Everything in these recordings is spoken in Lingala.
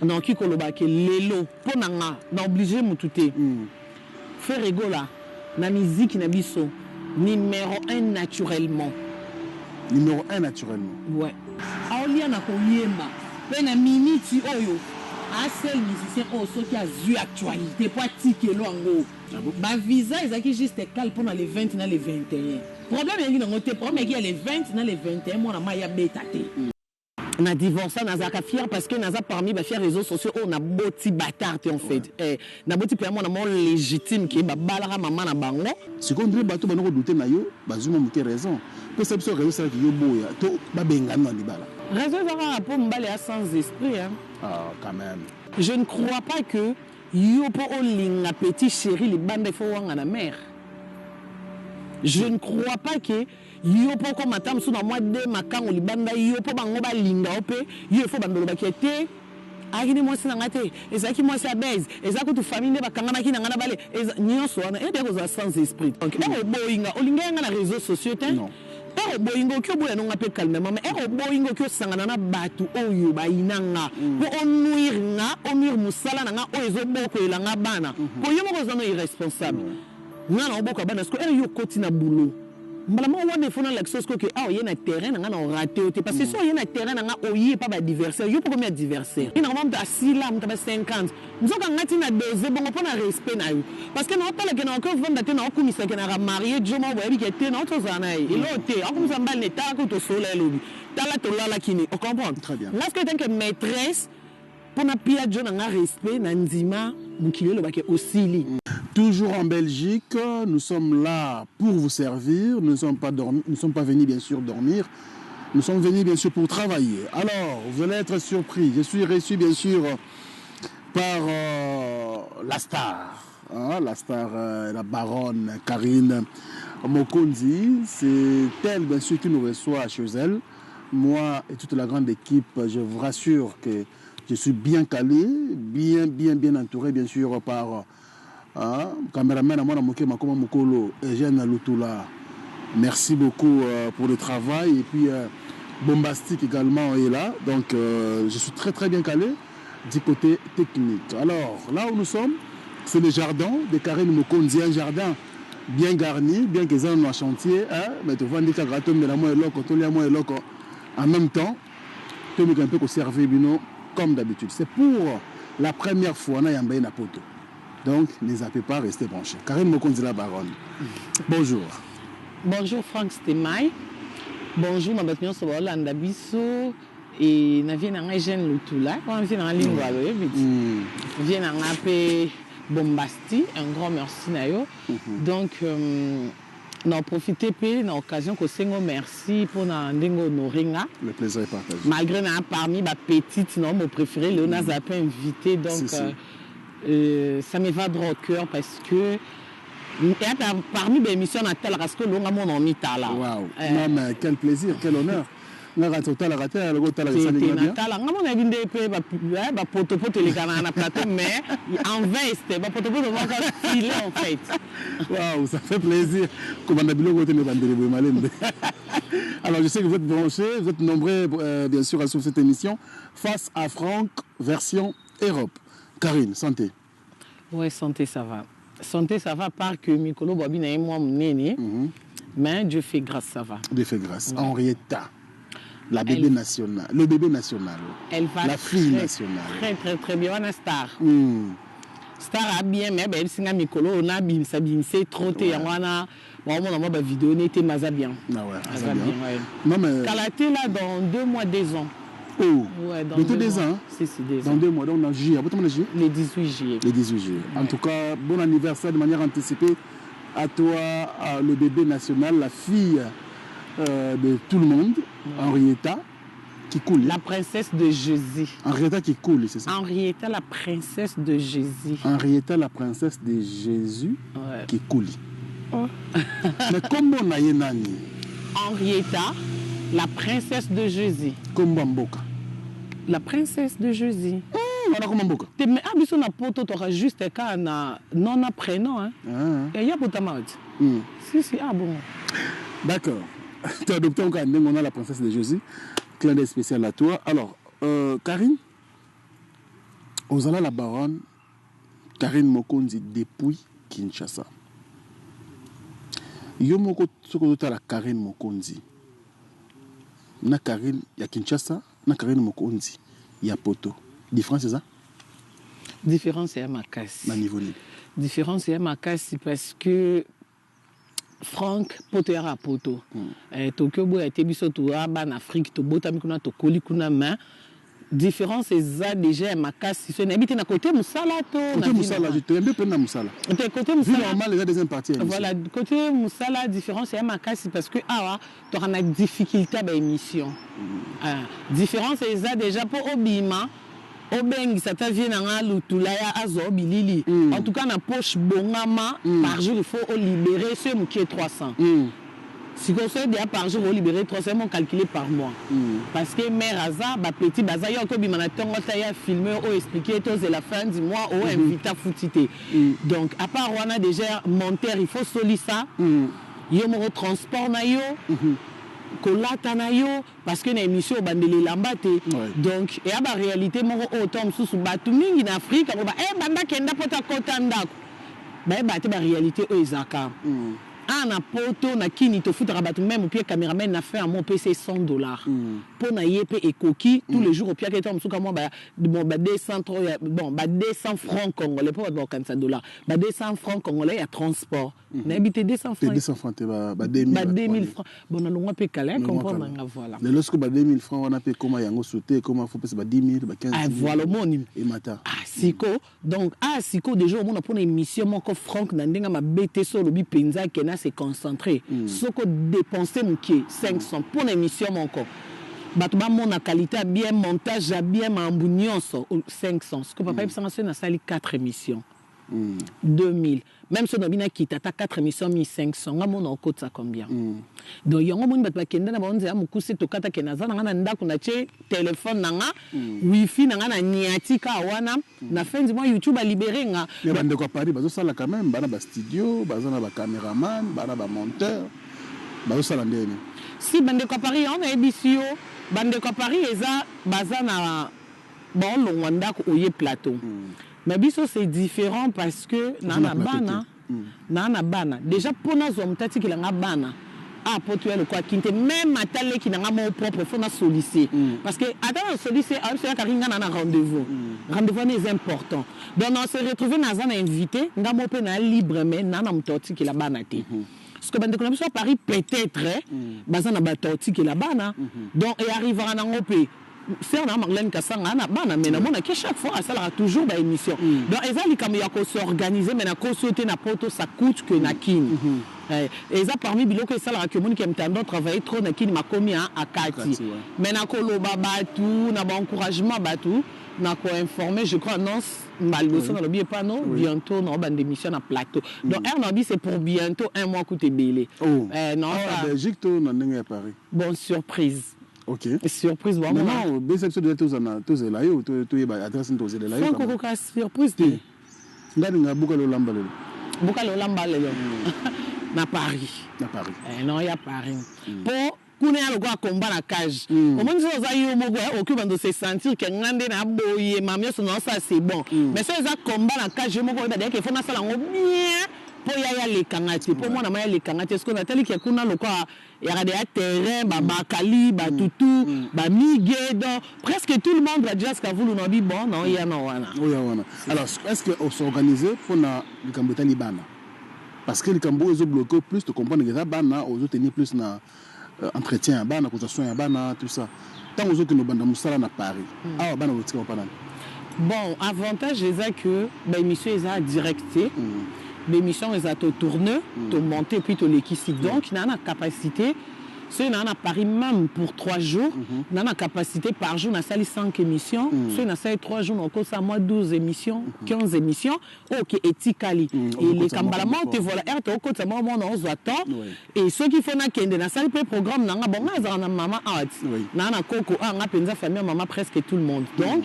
Nakoki koloba ke lelo mpo na nga, na oblige mutu te, Ferre Gola na miziki na biso numero un naturellement. Numero un naturellement. Ouais. Aolia na koyemba pe na minute oyo a seul musicien oyo soki azui actualite po atikelo yango. Ah bon? Ba visa ezalaki juste cale pona le 20 na le 21. Problème eyaki nango te, problème eyaki ya le 20 na le 21 mwana mayi abeta te. Na divorca nazalaka fière parce que naza parmi ba filles ya reseaux sociaux oyo na boti batard te en fait eh na boti penza mwana moko legitime que ba balaka maman na bango. Sikoyo ondire batu banda ko douter nayo bazui mwa muke raison. Pesa biso raison esalaki yo oboya to babengana yo na libala. Raison eza kaka po mobali aza sans esprit hein. Ah quand meme. Je ne crois pas que yo po olinga petit cheri libanda il faut owangana mère. Je ne crois pas que Yo po okoma ata mosusu na mwa deux makangu libanda yo po bango balinga yo pe yo il faut obanda oloba ke te ayaki nde mwasi na nga te ezalaki mwasi ya buzz eza kutu famille nde bakangamaki na nga na bale eza nionso wana eza dejà kozala sans esprit donc heure oboyi nga olingaki nga na reseaux sociaux te heure oboyi nga oki oboya no nga pe calmement mais heure oboyi nga oki osangana na batu oyo bayina nga po o nuire nga o nuire musala na nga oyo ezo bokolela nga bana po yo moko oza no irresponsable nga nao bokola bana sikoyo heure yo okoti na boulot Mbala moko wana il faut nalakisa yo sikoyo que awa oye na terrain na nga nako rater yo te parce que soki oye na terrain na nga oye epa ba adversaire yo pe okomi adversaire. Nini nakoma mutu asila mutu ya ba 50 nzoka nga ti na dose bongo pona respect na yo parce que nao tala ke nakoki ovanda te nao kumisa ke naka marie djo moko boye ayebi ke te nao ti ozala na ye eloko te akumisa mobali ne tala kutu tosolola ye lobi tala tolalaki ne o comprendre nga sikoyo etant que maitresse Po na pia djo na nga respect na ndima mokili eloba ke osili. Toujours en Belgique, nous sommes là pour vous servir, nous ne sommes pas dormi, nous ne sommes pas venus bien sûr dormir, nous sommes venus bien sûr pour travailler. Alors, vous allez être surpris, je suis reçu bien sûr par euh, la star, hein, la star, euh, la baronne Karine Mokonzi, c'est elle bien sûr qui nous reçoit chez elle. Moi et toute la grande équipe, je vous rassure que je suis bien calé, bien, bien, bien entouré, bien sûr, par hein, cameraman mwana moke makoma mokolo Eugène Lutula. Merci beaucoup pour le travail et puis Bombastique également est là. Donc je suis très très bien calé du côté technique. Alors là où nous sommes, c'est le jardin de Karine Mokonzi, un jardin bien garni, bien que eza nanu na chantier hein, mais tovandi kaka tomela mwa eloko, tolia mwa eloko en même temps tomeka mpe ko servir bino comme d'habitude. C'est pour la première fois nayamba ye na poto. Donc ne zappez pas, restez branchés. Karine Mokonzi la baronne. Bonjour. Bonjour Franck Stemay. Bonjour na bato nyonso baolanda biso. Et na vie na ngai Jeune Lutula, wana vie na ngai Lingwala oyebi ti. Vie na ngai pe Bombasti, un grand merci na yo. Donc na profiter pe na occasion kosenga yo merci pona ndenge o honorer nga. Le plaisir est partagé. Malgre na parmi ba petites na yo mo preferer lelo nazala pe invitee donc ça me va droit au cœur parce que ata parmi ba emissions natalaka sikoyo lelo nga moko nao mitala. Waouh! Non mais quel plaisir, quel honneur. Nga kati otalaka te aloko otalaka Te esali te nga bien. natala nga moko nayebi nde pe ba ba potopoto elekanaka na plateau mais en veste ba potopoto moko style en fait. Waouh ça fait plaisir kobanda biloko te mais ebandeli boye malembe. Alors je sais que vous êtes branchés, vous êtes nombreux bien sûr à suivre cette émission face à Franck version Europe. Carine santé. Ouais santé ça va santé ça va part que mikolo boabi na ye mwa munene mais Dieu fait grâce ça va. Dieu fait grâce ouais. Henrietta la bébé elle... nationale le bébé national elle va la fille très, nationale très très très bien wana star Star a bien mais bayebisi nga mikolo oyo nabimisa bimisa ye trop te yango wana baomona mwa ba video ne te mais aza bien. Ah ouais, aza bien, bien ouais. Non mais kala te là dans 2 mois 2 ans. Oh. Ouais, dans bientôt 2 2 mois. ans. Si si 2 Dans ans. 2 mois donc dans juillet. Abotama na juillet? Le 18 juillet. Le 18 juillet. Ouais. En tout cas, bon anniversaire de manière anticipée à toi, à le bébé national, la fille de tout le monde, Ouais. Henrietta Kikuli. La princesse de Jésus. Henrietta Kikuli, c'est ça? Henrietta, la princesse de Jésus. Henrietta, la princesse de Jésus ouais. Kikuli. Oh. Mais kombo na ye nani? Henrietta, la princesse de Jésus. Kombo ya mboka. La princesse de Jésus. Wana kombo ya mboka. Te mais ah biso na poto toka juste kaka na nom na prénom hein. Ah. Ya botama oti. Si si ah bon. D'accord. Tu as adopté encore ndenge wana la princesse de Jésus. Clin d'œil spécial à toi. Alors, Karine? Ozala la baronne Carine Mokonzi depuis Kinshasa. Yo moko soki ozotala Carine Mokonzi na Carine ya Kinshasa na Carine Mokonzi ya poto, différence eza? Différence ya makasi. Na niveau nini? Différence ya makasi parce que, Frank, poto yaka poto. Toki oboya te, biso toya bana Afrique, tobotami kuna, tokoli kuna, mais différence eza déjà ya makasi. So nayebi te na côté mosala to côté mosala, toyembi mpe na mosala. Te, côté mosala normal eza deuxième partie. Voilà, côté mosala, différence ya makasi parce que awa toka na difficulté ya baémission. Différence eza déjà mpo obima, obengisa ta vie na nga lutula ya azwa bilili. En tout cas na poche bongama, par jour il faut olibérer so mokie 300. Sikoyo so deya par jour olibérer 300, mo calculer par mois. Parce que mare aza, bapetits baza, yo akobima na ntongo ta ya filme oyo, expliquer, tozela fin du mois oyo invita futi te. Donc à part wana déjà monteur, il faut solisa yo moko, transport na yo, kolata na yo, parce que na émission obandela elamba te. Donc eya baréalité moko oyo to mosusu bato mingi na Afrique akoba e banda kenda mpo takota ndako, bayeba te baréalité oyo ezalaka awa na poto. Na kini tofutaka bato, même opie caméraman na fin ya mois, opesi ye 100 $. Mpo na ye mpe ekoki tous les jours opiaki ete mosuka mwa bon, ba 200, bon, ba 200 francs congolais, mpo bato bakokanisa dollar, ba 200 francs congolais ya transport. Nayebi te, 200 francs, 200 francs te, ba 2000. Ba 2000 francs. Bon, nalongwa mpe kala, comprendre nga, voilà. Lelo siko ba 2000 francs wana mpe ekoma yango sote, ekoma fo pesa ba 10 000, ba 15 000. Ah, voilà, omoni. Emata. Ah, siko donc, ah, siko déjà omona mpona émission moko, Frank, na ndenge mabe te, so olobi mpenza akende se concentrer, soki odépense moke 500 mpona émission moko, bato bamona qualité ya bien, montage ya bien, makambo nyonso, 500. Siko papa yebisanga, soki nasali 4 émissions, 2000. Même soki nabi nakita ata 4 émissions, 1500, nga mona okotisa combien? Donc yango moni bato bakende na bango nzela mokuse. Tokata kende, aza na nga na ndako, natie telefone na nga, wifi na nga, na niati kaka wana. Na fin du mois YouTube alibere nga. Mais bandeko ya Paris bazosala quand même, bana bastudio, baza na bacaméraman, bana bamonteur, bazosala ndeni? Si, bandeko ya Paris yango nayebisi yo, bandeko ya Paris eza baza na baolongwa ndako oye plateau. Mais biso c'est différent parce que naa na bana, naa na bana déjà. Mpo nazwa moto atikela nga bana ah, po toya lokwa kini te, même ata leki na nga moko propre, faut nasolise parce que ata nasolise ayebi yakaki nga na rendez-vous. Rendez-vous wana eza important. Donc na se retrouve, naza na invité, nga moko mpe na libre, mais naa na moto atikela bana te. Parce que bandeko na biso ya Paris peut-être baza na bato atikela bana. Donc earrivaka nango mpe sœur na Marlène Kasanga na bana, mais namonaki chaque fois asalaka toujours baémission. Donc eza likambo ya kosorganiser, mais nakosi te, na poto ça coûte que na kini. Eza parmi biloko esalaka ke omoni ke mtando travailler trop na kini, makomi akati. Mais nakoloba bato na baencouragement, bato na koinformer, je crois annonce mbala liboso nalobi epano, bientôt naobanda émission na plateau. Donc aire nabi, c'est pour bientôt, un mois kuta ebele. Oh. Non, ah, Belgique to na ndenge ya Paris? Bon, surprise. Surprise. Maintenant besa biso déjà, tozana tozela yo, toyeba adresse nini tozelela yo. Frank, okoka surprise te. Nga ninga buka lolamba lelo. Buka lolamba lelo na Paris. Na Paris. Non, ya Paris mpo kuna ya lokola komba na cage. Omoni soki oza yo moko, okoki bando se sentir ke nga nde naboyema nyonso naosala, c'est bon. Mais soki eza komba na cage, yo moko oyeba deyake, faut nasala yango bien mpo ya yalekanga te, mpo mwana ma yalekanga te. Soki natali ke kuna lokola yaka deya terrain, babakali, batutu, bamige, donc presque tout le monde bajas kavulu na bi bon na oya na wana. Oya wana. Alors est ce que os'organiser mpona likambo etali bana? Parce que likambo oyo ezobloquer plus, tocomprendre eza bana, ozotenir plus na entretien ya bana, kozwa soin ya bana, tout ça. Ntango ozokende obanda mosala na Paris awa, bana botika mpa nani? Bon, avantage eza que baémission eza direct te. Baémission eza totourne, tomonte, et puis tolekisi. Donc naa na capacité, soki naa na Paris même pour 3 jours, naa na capacité par jour nasali 5 émissions. Soki nasali 3 jours, nakosala mwa 12 émissions, 15 émissions oyo ke etikali eleka mbala moko te. Voilà, heure tokokotisa moko moko, naozwa temps. Et soki fo nakende, nasali mpe programme na nga. Bon, nga azalaka na mama awa ti naa na koko awa, nga mpenza famille ya mama, presque tout le monde. Donc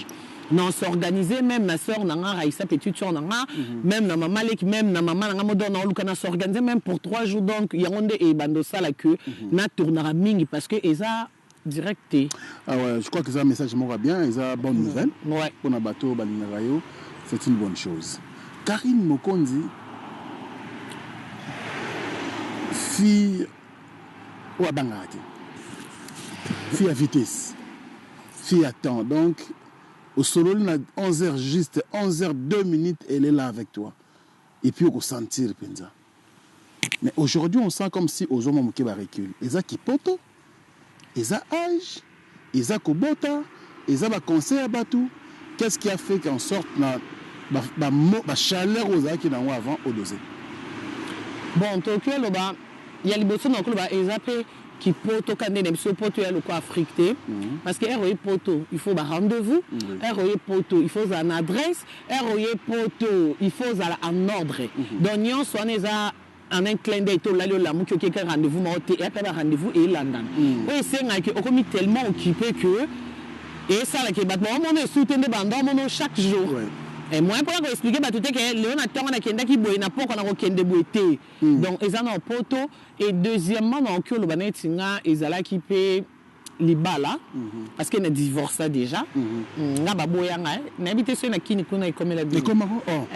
na s'organiser, même na sœur na nga Raïssa, petite sœur na nga, même na mama leki, même na mama na nga modo, na oluka na s'organiser même pour 3 jours. Donc yango nde ebanda osala que na tournaka mingi parce que eza Direct te. Ah ouais, je crois que c'est un message moko bien, eza bonne nouvelle. Mpona bato oyo balingaka yo, c'est une bonne chose. Karine Mokonzi, fille oyo abangaka te, fille ya vitesse, fille à temps. Donc osololi na 11 heures juste, 11 heures 2 minutes, elle est là avec toi et puis okosentir mpenza. Mais aujourd'hui, on sent comme si ozwa moke barecul. Eza kipoto, eza âge, eza kobota, eza baconseil ya bato? Qu'est-ce qui a fait qu'en sorte na bachaleur oyo ozalaki nango avant odose? Bon, tokoki oloba ya liboso na koloba eza mpe kipoto ka nde na biso. Poto ya lokwa Afrique te, parce que ere oye poto, il faut barendez-vous. Ere oye poto, il faut ozala na adresse. Ere oye poto, il faut ozala en ordre. Donc nyonso wana eza en un clin d'œil. Tolali, olamuki, okeka rendez-vous moko te, eya mpe barendez-vous elandana. Oyo esengaki okomi tellement occupé que esalaki bato baomona esu te nde banda omona chaque jour. Moyen mpona koexpliquer bato te ke lelo na ntongo nakendaki boye, na poko na kokende boye te. Donc eza na poto. Et deuxièmement, naoki oloba neti nga ezalaki mpe libala, parce que na divorça déjà. Nga baboyanga, nayebi te soki na kini kuna ekomela bino. Ekomako, oh.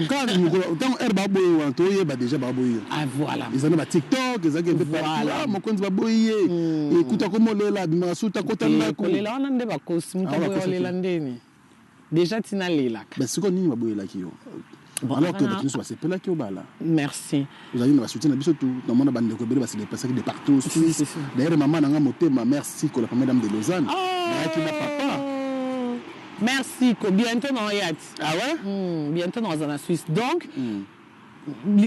Kaka mokolo ntango ere baboyi wana, toyeba déjà baboyi yo. Ah, voilà. Eza na baTikTok, ezalaki mpe Voilà. partout. Mokonzi baboyi ye, ekuta komolela, abimaka suta, kota ndako. Kolela wana nde bakosi moto Ah, aboya. Bakosi te. Olela ndeni déjà ntina alelaka. Mais sikoyo nini baboyelaki yo, Bon, alors que wana- bato nyonso basepelaki obala? Merci. Ozalaki na basoutien na biso tu, namona bandeko ebele base déplaçaki de partout. Si, Suisse. si, si. D'ailleurs, mama nanga motema, merci ko la première dame de Lausanne, nayaki na papa. Oh, merci ko bientôt na oya ti. Ah ouais. Bientôt naza na Suisse. Donc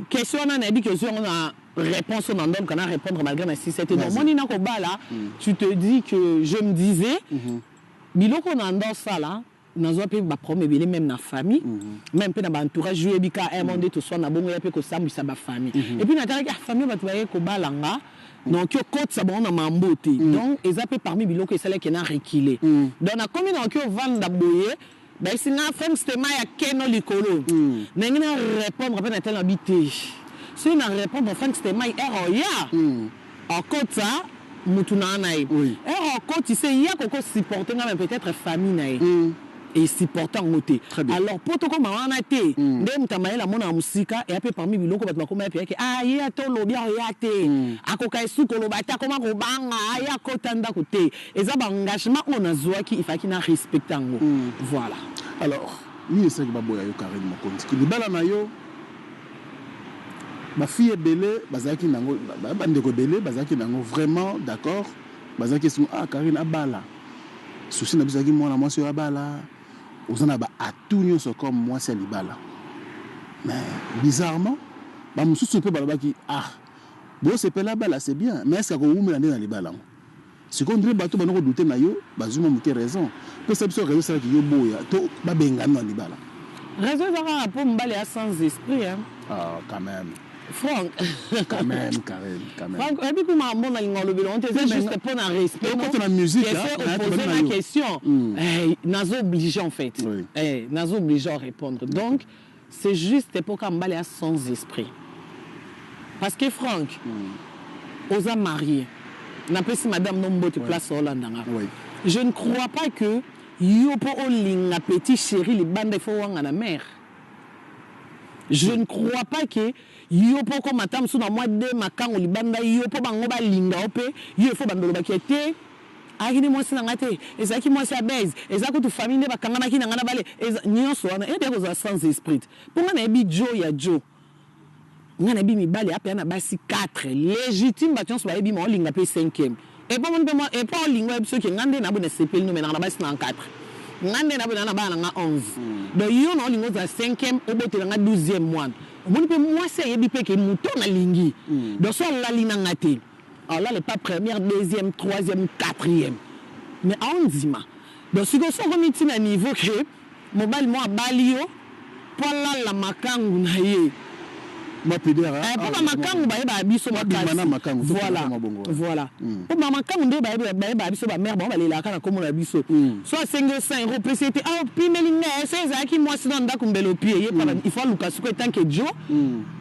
question wana, nayebi ke ozwi yango na réponse oyo na ndoluka na répondre malgré na 6 te. Vas-y. Omoni na kobala, tu te dis que je me disais biloko na ndo osala, nazwa mpe baproblème ebele, même na famille, même mpe na baentourage. Oyebi ka mo nde toswana bongo, ya mpe kosambwisa bafamille. Et puis natalaki, ah, famille, bato baye kobalanga, naoki okotisa bango na mambo te. Donc eza mpe parmi biloko esalaki na reculer. Donc nakomi, naoki ovanda boye, bayesi nga frère stema ya keno likolo, ndenge na répondre mpe na tele na bi te. Soki na répondre Frank Stema, ere oya okota mutu na na ye, ere okotisa ye, koko supporte nga, mais peut-être famille na ye esupporte yango te. Très bien. Alors po tokóma wana te, nde moto amayele amonaka mosika. Eya mpe parmi biloko bato bakóma ye peyake, ah, ye ata olobi aoya te, akoka esu koloba te, akóma kobanga, aye akota ndako te. Eza baengagement oyo nazwaki, ifaki na respecte yango. Voilà. Alors nini esalaki baboya yo, Karine Mokonzi? Libala na yo, bafille ebele bazalaki nango, bandeko ebele bazalaki nango vraiment d'accord, bazalaki esingo, ah, Karine abala, souci na biso ezalaki mwana mwasi oyo abala, oza na baatu nyonso comme mwasi ya libala. Mais bizarrement, bamosusu mpe balobaki, ah, bosepela abala, c'est bien, mais est ce akowumela nde na libala yango? Sikoyo ndire bato banda kodouter na yo, bazwi mwa moke raison. Pesa biso raison esalaki yo boya to babengani na libala. Raison eza kaka mpo mobali ya sans esprit, hein. Ah, quand même. Frank. Quand même, Karine, quand même. Frank, oyebi kuma mbo nalinga olobela ngo te, eza Mais juste mpo na respect. Okota na musique, question hein, na opose na na yo. question. Nazo obligé en fait. Nazo obligé à répondre. Donc c'est juste mpo mobali ya sans esprit, parce que Frank, oza marié, napesi madame no mbote place olandanga. Je ne crois pas que yo mpo olinga petit chéri libanda, il faut wanga na mère. Je ne crois pas que yo mpo okoma ata mosusu na mwa de makango libanda, yo mpo bango balinga yo mpe yo, il faut bando olobaki te ayaki nde mwasi na nga te, ezalaki mwasi ya base, eza kutu famille nde bakangamaki na nga na bale. Nyonso wana eyebi kozala sans esprit. Mpo nga nayebi jo ya jo, nga nayebi mibali apeya na basi 4 légitime, bato nyonso bayebi, ma olinga mpe 5e epo moni mpe epo olinga, oyebi soki nga nde naboye, nasepeli no menaka na basi na 4, nga nde naboye na bana na nga 11. Donc yo na olinga ozala 5e, obotela nga 12e mwana. Omoni mpe mwasi ayebi mpe ke moto nalingi, donc so alali na nga te, alala pas première, deuxième, troisième, quatrième, mais aondima. Donc sikoyo so okomi ntina niveau ke mobali mo abali yo mpo alala makangu na ye. Mapidere. Mpo bamakangu bayebaka biso. Babima na makangu, to Voilà. tokoma bongo, ouais. Voilà, mpo bamakangu nde bayebaka biso, bamare bango balelaka na kombo na biso. So asengi yo 100 euro, opesi ye te, ah, opimeli ngai. So ezalaki mwasi na ndako, mbele opie ye. Il faut aluka sikoyo etanke jo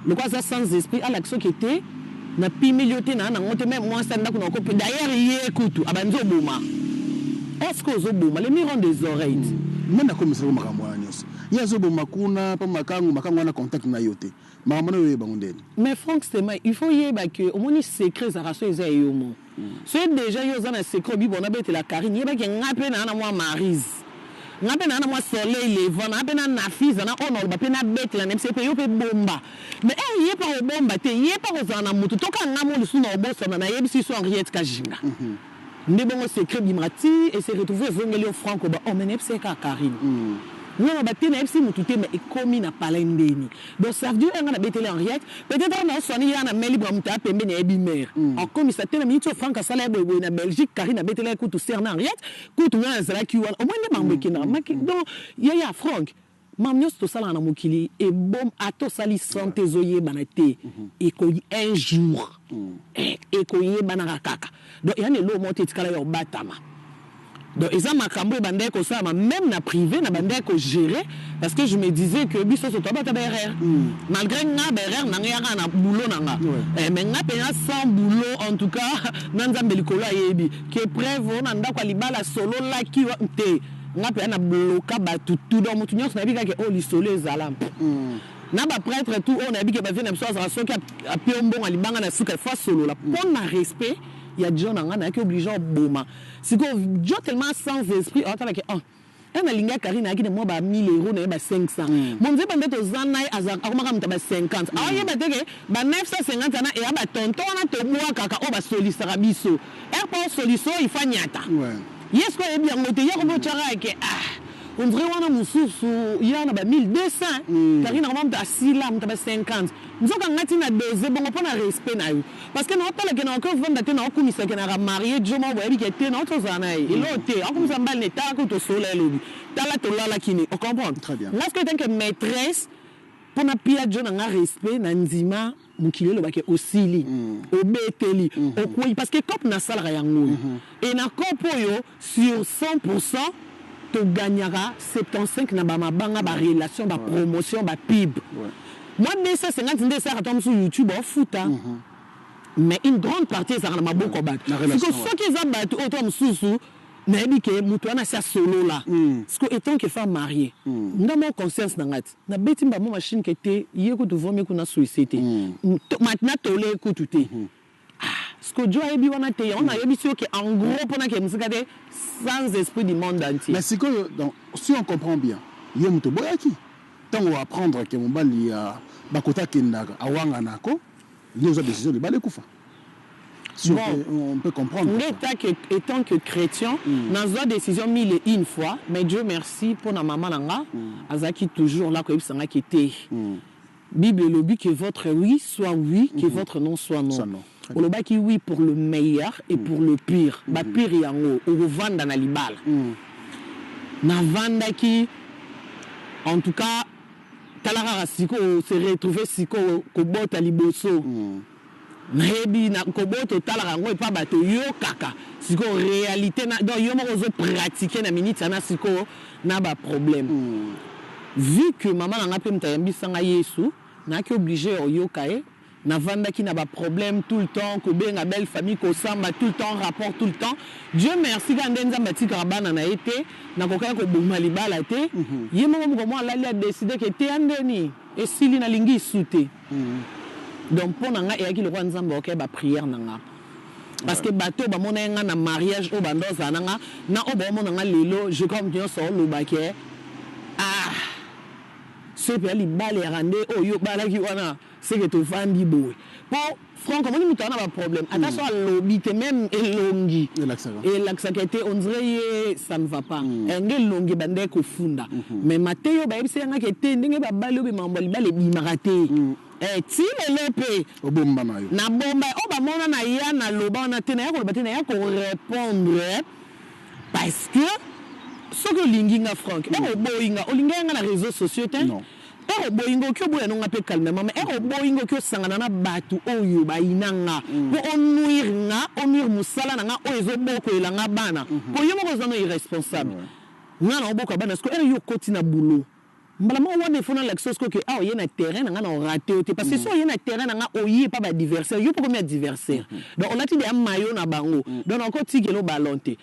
lokwa aza sans esprit, alakisa soki te. Napimeli yo te, naa nango te. Même mwasi ya ndako na oko. D'ailleurs ye kutu abandi oboma. Est ce que ozoboma? Les murs ont des oreilles. Nani akomisaka makambo wana nyonso? Ye azoboma kuna mpo makangu, makangu wana contact na yo te. Makambo na yo oyebango ndeni? Mais Frank Sema, il faut yeba ke omoni, secret ezalaka so eza eyomo. So déjà yo oza na secret, obi bona betela Karine, yebaki nga mpe naa na mwa Marise, nga mpe naa na mwa soleil levant, naa mpe na Nafisa na oyo naloba mpe nabetela na biso mpe yo mpe bomba. Mais e ye mpa kobomba te, ye mpa kozala na motu toka nga mo lisusu na obosana. Nayebisi so Henriette Kajinga nde bongo secret bimaka ti e se retrouve ezongeli yo. Frank oba oh, mais nayebisi ye kaka Karine nga ba te, nayebisi motu te, mais ekomi na palais ndeni. Donc ça veut dire nga nabeteli Henriette, peut-être na oswani ye na main libre, moto ya pembeni ayebi mare akomisa te. Na miniti oyo Frank asala ye boyeboye na Belgique, Karine abeteli ye kutu ser na Henriette kutu nga nazalaki wana. Omoi nde makambo ekendaka maki. Donc yaya Frank, makambo nyonso tosalaka na mokili ebom, ata osali sante ezoyebana te, ekoyi un jour ekoyebanaka kaka. Donc eya na eloko moko te etikala ya obatama. Donc eza makambo oyo bandaki kosalama même na privé, na bandaki kogérer, parce que je me disais que biso nyonso toabata baerreur. Malgré nga baerreur na nga eyaka na boulot na nga. Mais nga mpenza sans boulot, en tout cas na Nzambe likolo ayebi ke preuve oyo na ndako ya libala sololaki te. Nga mpenza na bloka bato tout. Donc motu nyonso nayebi kaka oyo lisolo ezala na baprêtre tout oyo nayebi ke bavie na biso azala soki apie mbongo ya libanga na suka ifo asolola mpo na respect ya jo na nga. Nayaki obligé oboma. Sikoyo jo tellement sans esprit, aotalaki oh e nalingi ya Karine, ayaki na mwa ba 1000 euro na ye, ba 500. Monzeba nde toza na ye, akomaka moto ya ba 50, aoyeba te ke ba 950 wana eya batonto wana tobwakaka oyo basolisaka biso ere mpo osoliso oyo ifa nyata. Ye sikoyo ayebi yango te, ye akomi otyaka ke ah, on dirait wana mosusu ye wana ba 1200. Karine akoma moto asila moto ya ba 50. Nzoka nga ntina dose bongo mpo na respect na yo, parce que naotalake na oke ovanda te, naokumisake naka marie jo moko boyebi ke te naoti ozala na ye eloo te, akomisa mbali na etala kutu tosolola elobi tala tolalaki ne ocomprendre. Très bien. Nga soki etant que maîtresse, mpo napia jo na nga respect, na ndima mokili elobaki osili, obeteli, okwei, parce que cope nasalaka yango oyo e na cope oyo sur 100 togagnaka 75 na bamabanga, barelation, bapromotion, bapub. Mwa 250 nde esalaka to mosusu YouTube ofuta, mais une grande partie ezalaka na maboko ya bato. Na relation, siko soki eza bato oyo to mosusu nayebi ke moto wana asi asolola. Siko étant que femme mariée, nga moko conscience na nga ti nabeti mbamo machine ke te, ye kutu vomi kuna suicide te. Natole kutu te. Ah, siko jo ayebi wana te. Yango nayebisi yo ke en gros mpona ke mosika te, sans esprit du monde entier. Mais sikoyo, donc si on comprend bien, yo moto oboyaki ntango apprendre ke mobali ya bakota akendaka awanganako nde ozwa décision libala ekufa. Si Bon. on peut comprendre. Nde étant que chrétien, nazwa décision mille et une fois, mais Dieu merci mpona mama na nga azalaki toujours là koyebisa nga ke te, Bible elobi que votre oui soit oui, que votre non soit non. Soit non. Très bien. Olobaki oui pour le meilleur et pour le pire. Bapire yango okovanda na libala. Navandaki en tout cas. Tala kaka sikoyo se retrouve sikoyo kobota liboso nayebi na kobota, otalaka yango epa bato, oyokaka sikoyo réalité na, donc yo moko ozopratique na minute wana sikoyo na baproblème. Vu que mama na nga mpe moto ayambisanga Yesu, nayaki obligé ya oyoka ye. Navandaki na baproblème tout le temps, kobenga belle famille, kosamba tout le temps, rapport tout le temps. Dieu merci kaka nde Nzambe atikaka bana na ye te. Nakokaki koboma libala te. Ye moko moko mwa alali adécider ke te, ya ndeni esili, nalingi isu te. Donc mpo na nga eyaki lokola Nzambe aokai baprière na nga, parce que bato oyo bamona ye nga na mariage oyo bando ozala na nga na oyo baomona nga lelo, je crois moto nyonso olobaki ah, soki mpenza libala yaka nde oyo obalaki wana, seke tovandi boye. Mpo Frank, omoni moto aza na baproblème, ata so alobi te, même elongi Elakisaka. Elakisaka te. On dirait ye ça ne va pas. Yango elongi ebandaki kofunda. Mais mateyi oyo bayebisi yangaki te, ndenge babali oyo bemambo ya libala ebimaka te. Ti lelo mpe obomba na yo. Na bomba oyo bamona na ya naloba wana te, naya koloba te, naya korépondre, parce que soki olingi nga, Frank, ere oboyi nga, olingi nga na réseaux sociaux te. Non. Ere oboyi nga, oki oboya nonga mpe calmement, mais ere oboyi nga, oki osangana na bato oyo bayina nga mpo onuire nga, onuire mosala na nga oyo ezobokoyela nga bana, mpo yo moko oza no irresponsable. Nga na oboka bana siko ere yo okoti na boulot. Mbala moko wana, il faut nalakisa sikoyo ke awa oye na terrain na nga, na orater yo te, parce que so oye na terrain na nga, oye pa baadversaire, yo mpo komi adversaire, donc olati deya mayo na bango, donc nakotikela ballon te.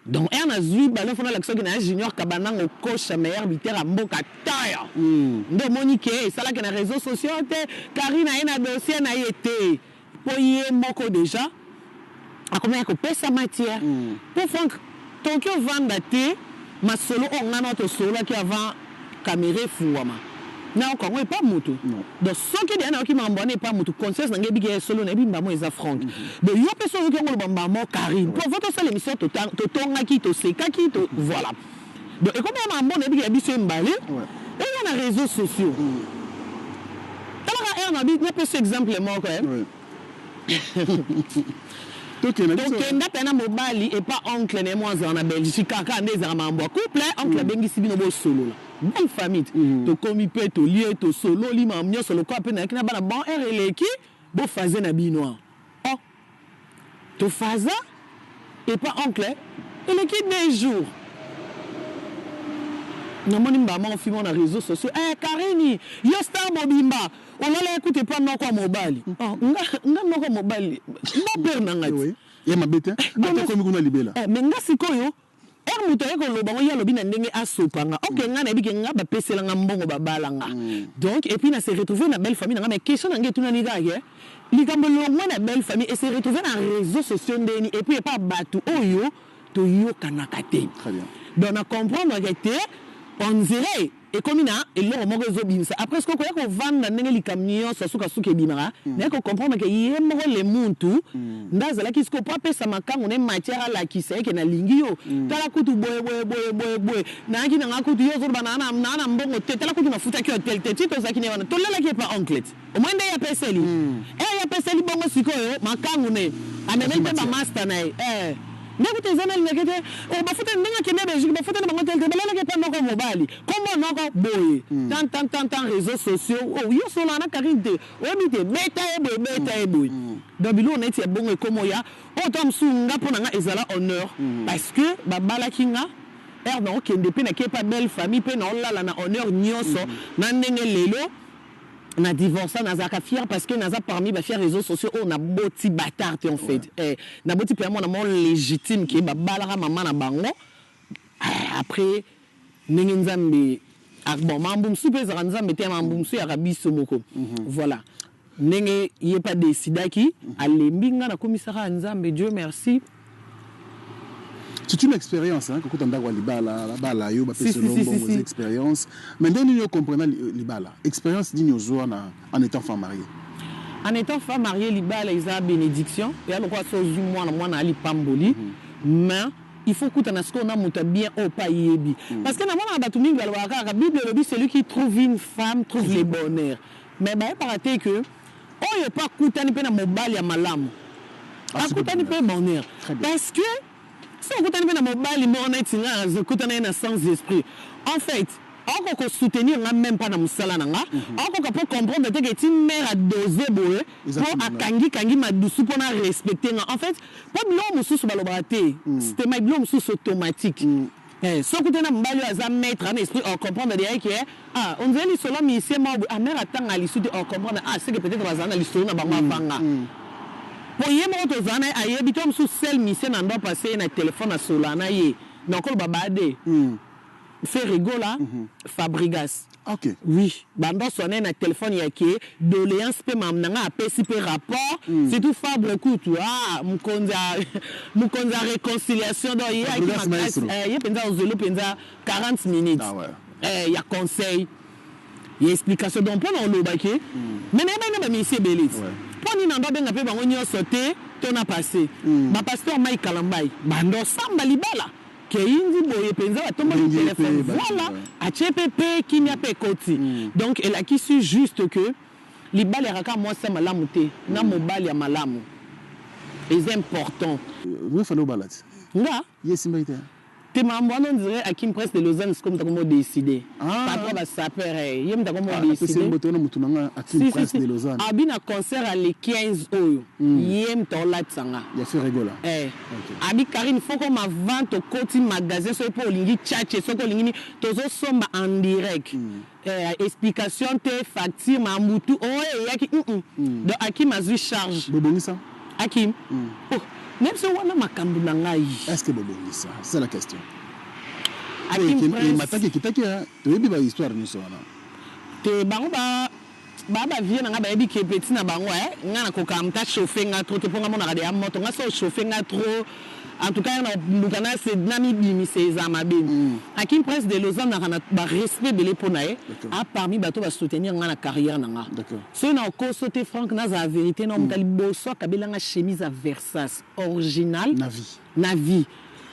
Donc ere nazwi ballon, faut nalakisa oke na ya Junior Kabanango, coach meilleur buteur ya mboka taya. Nde omoni ke esalaki na réseaux sociaux te, Karine aye na dossier na ye te, mpo ye moko déjà akomaki kopesa matière. Mpo Frank, tokoki ovanda te, masolo oyo ngai na tosololaki avant caméra efungwama, nayoka yango epa motu. Donc soki deya nayoki makambo wana epa motu, conscience na ngai ebiki ya solo, nayebi mbamo eza Frank. Donc yo mpe so oyoki yango, oloba mbamo Karine, mpo avant tosala émission, totongaki, tosekaki, voilà. Donc ekomi ya makambo nayebiki ya biso embale eya na réseaux sociaux. Talaka ere na bi, napesa exemple moko. Tokenda mpe na mobali epa oncle na ye, mo azala na Belgique kaka, nde ezalaka makambo ya couple. Oncle abengisi bino, bosolola belle famille. Tokomi mpe, tolie, tosololi makambo nyonso lokola mpe nayaki na bana. Bon, heure eleki, bofaze na bino awa. Oh, tofaza epa oncle, eleki 2 jours, namoni mbama ofima na réseaux sociaux: "Eh, Karini, yo star mobimba, olala ekuta epa noko ya mobali." Oh, nga noko ya mobali, beau-père na nga ti. Ye mabe te, ata komi kuna libela. Mais nga sikoyo, ere moto aye koloba ngo, ye alobi na ndenge asopanga. Ok, nga nayebi ke nga bapeselanga mbongo, babalanga. Donc et puis na se retrouve na belle famille na nga. Mais question na ngai etunani kaka ke likambo longwa na belle famille et se retrouve na réseaux sociaux ndeni, et puis epa bato oyo toyokanaka te. Donc na comprendre ke te, on dirait ekomi na eloko moko ezobimisa. Après sikoyo koya kovanda ndenge likambo nyonso sukasuka ebimaka, naye kocomprendre ke ye moko le muntu nde azalaki sikoyo mpo apesa makango ne matière, alakisa eke nalingi yo, tala kutu boye boye boye boye boye, nayaki nanga kutu, yo ozoloba naa na mbongo te, tala kutu nafutaki hotel te, ti tozalaki ne wana, tolelaki epa oncle ti omoi nde ye apeseli e ye apeseli bongo. Sikoyo makangu ne amemeli mpe bamaster na ye nde kutu eza nalingaki te. Bafuta ndenge akende Belgique, bafuta na bango tel te, balalaki epa noko mobali, kombo noko boye, tan tan tan tan, réseaux sociaux. Oh, yo solo na Karine te, oyebi te, beta ye boye, beta ye boye. Donc biloko neti ya bongo ekoma oya oyo to mosusu. Nga mpo na nga ezala honneur, parce que babalaki nga, ere na okende mpe nake epa belle famille mpe naolala na honneur nyonso. Na ndenge lelo na divorce, nazalaka fier parce que naza parmi bafier réseaux sociaux oyo naboti bâtard te. En fait, naboti mpe ya mwana moko légitime ke babalaka mama na bango. Après ndenge Nzambe, bon, mambo mosusu mpe ezalaka Nzambe te, mambo mosusu eyaka biso moko. Voilà ndenge ye mpe adesidaki, alembi nga, nakomisaka ya Nzambe, Dieu merci. C'est une expérience, hein, kokota ndako ya libala, babala yo, bapesi mbongo, eza expérience. Mais ndenge nini ocomprena libala? Expérience nini ozwa na en étant femme mariée? En étant femme mariée, libala eza bénédiction, eya lokola so ozwi mwana, mwana alipamboli. Mais il faut kutana sikoyo na moto ya bien oyo mpe ayebi, parce que namonaka bato mingi balobaka kaka Bible elobi: "Celui qui trouve une femme trouve le bonheur." Mais bayebaka te ke oyo mpe akutani mpe na mobali ya malamu, akutani mpe bonheur, parce que so okutani mpe na mobali moko neti nga azokutana ye na sans esprit, en fait akoka kosoutenir nga même pas na mosala na nga, akoka mpo comprendre te ke ti mare adose boye mpo akangikangi madusu mpo na respecte nga. En fait, mpo biloko mosusu balobaka te, systema biloko mosusu automatique. Soki te na mobali oyo aza maître ana esprit, ocomprendre deya ke ah, on dirait lisolo musicien moko boye, ah, mare atanga lisu te, ocomprendre ah, c'est que peut-être bazala na lisolo na bango avanga, po ye moko tozala na ye, ayebi to mosusu sel musicien na ndo apase ye na telefone, asola na ye, mais okoloba bade Ferre Gola, Fabregas. Oui, bando aswana ye na telefone ya ke doléance mpe mamu na nga, apesi mpe rapport. Surtout Fabre kutu, ah, mokonzi ya réconciliation. Donc ye ayaki makasi, ye mpenza ozolo mpenza 40 minutes ya conseil, ya explication. Donc mpo na olobaki, mais nayebani na bamisi ebele ti mpo nini nando abenga mpe bango nyonso te to na passé bapasteur Mike Kalambai, bando osamba libala keyindi boye mpenza, batomboli telefone, voilà, atie mpe kimia mpe ekoti. Donc elakisi juste que libala yakaka mwasi ya malamu te na mobali ya malamu eza important. Fallait obala ti. Nga? Ye esimbaki te. Te, makambo wana, on dirait Akim Prince de Lausanne sikoyo moto akomi odécide. Ah. Patron basapeurs, ye moto akomi apesi odécide. Mbote wana motu na nga Akim Si, si, Prince si. de Lausanne. Abi na concert ya le 15 oyo, ye moto aolatisa Ya Ferre Gola. Eh. Ok. Abi Karine, faut comme avant tokoti magasin, soki mpo olingi tchatche, soki olingi nini, tozosomba en direct. Eh, explication te, facture mamutu oyo eyaki Donc Akim azwi charge. Bobongisa? Akim, oh, même so wana makambo na ngai. Est ce que bobongisa? C'est la question. Akim Prince Mataki ekitaki, toyebi bahistoire nyonso wana. Te, bango ba bavieux na nga bayebi ke petit na bango, nga nakoka moto achauffe nga trop te, mpo nga monaka deya moto. Nga so ochauffe nga trop, en tout cas na luka na se na mibimisa, eza mabe. Akim Prince de Lausanne naka na barespect ebele mpo na ye. A parmi bato basoutenir nga na carrière na nga. Soki na okoso te, Frank, nazala vérité na moto liboso akabelanga chemise ya Versace original. Na vie? Na vie.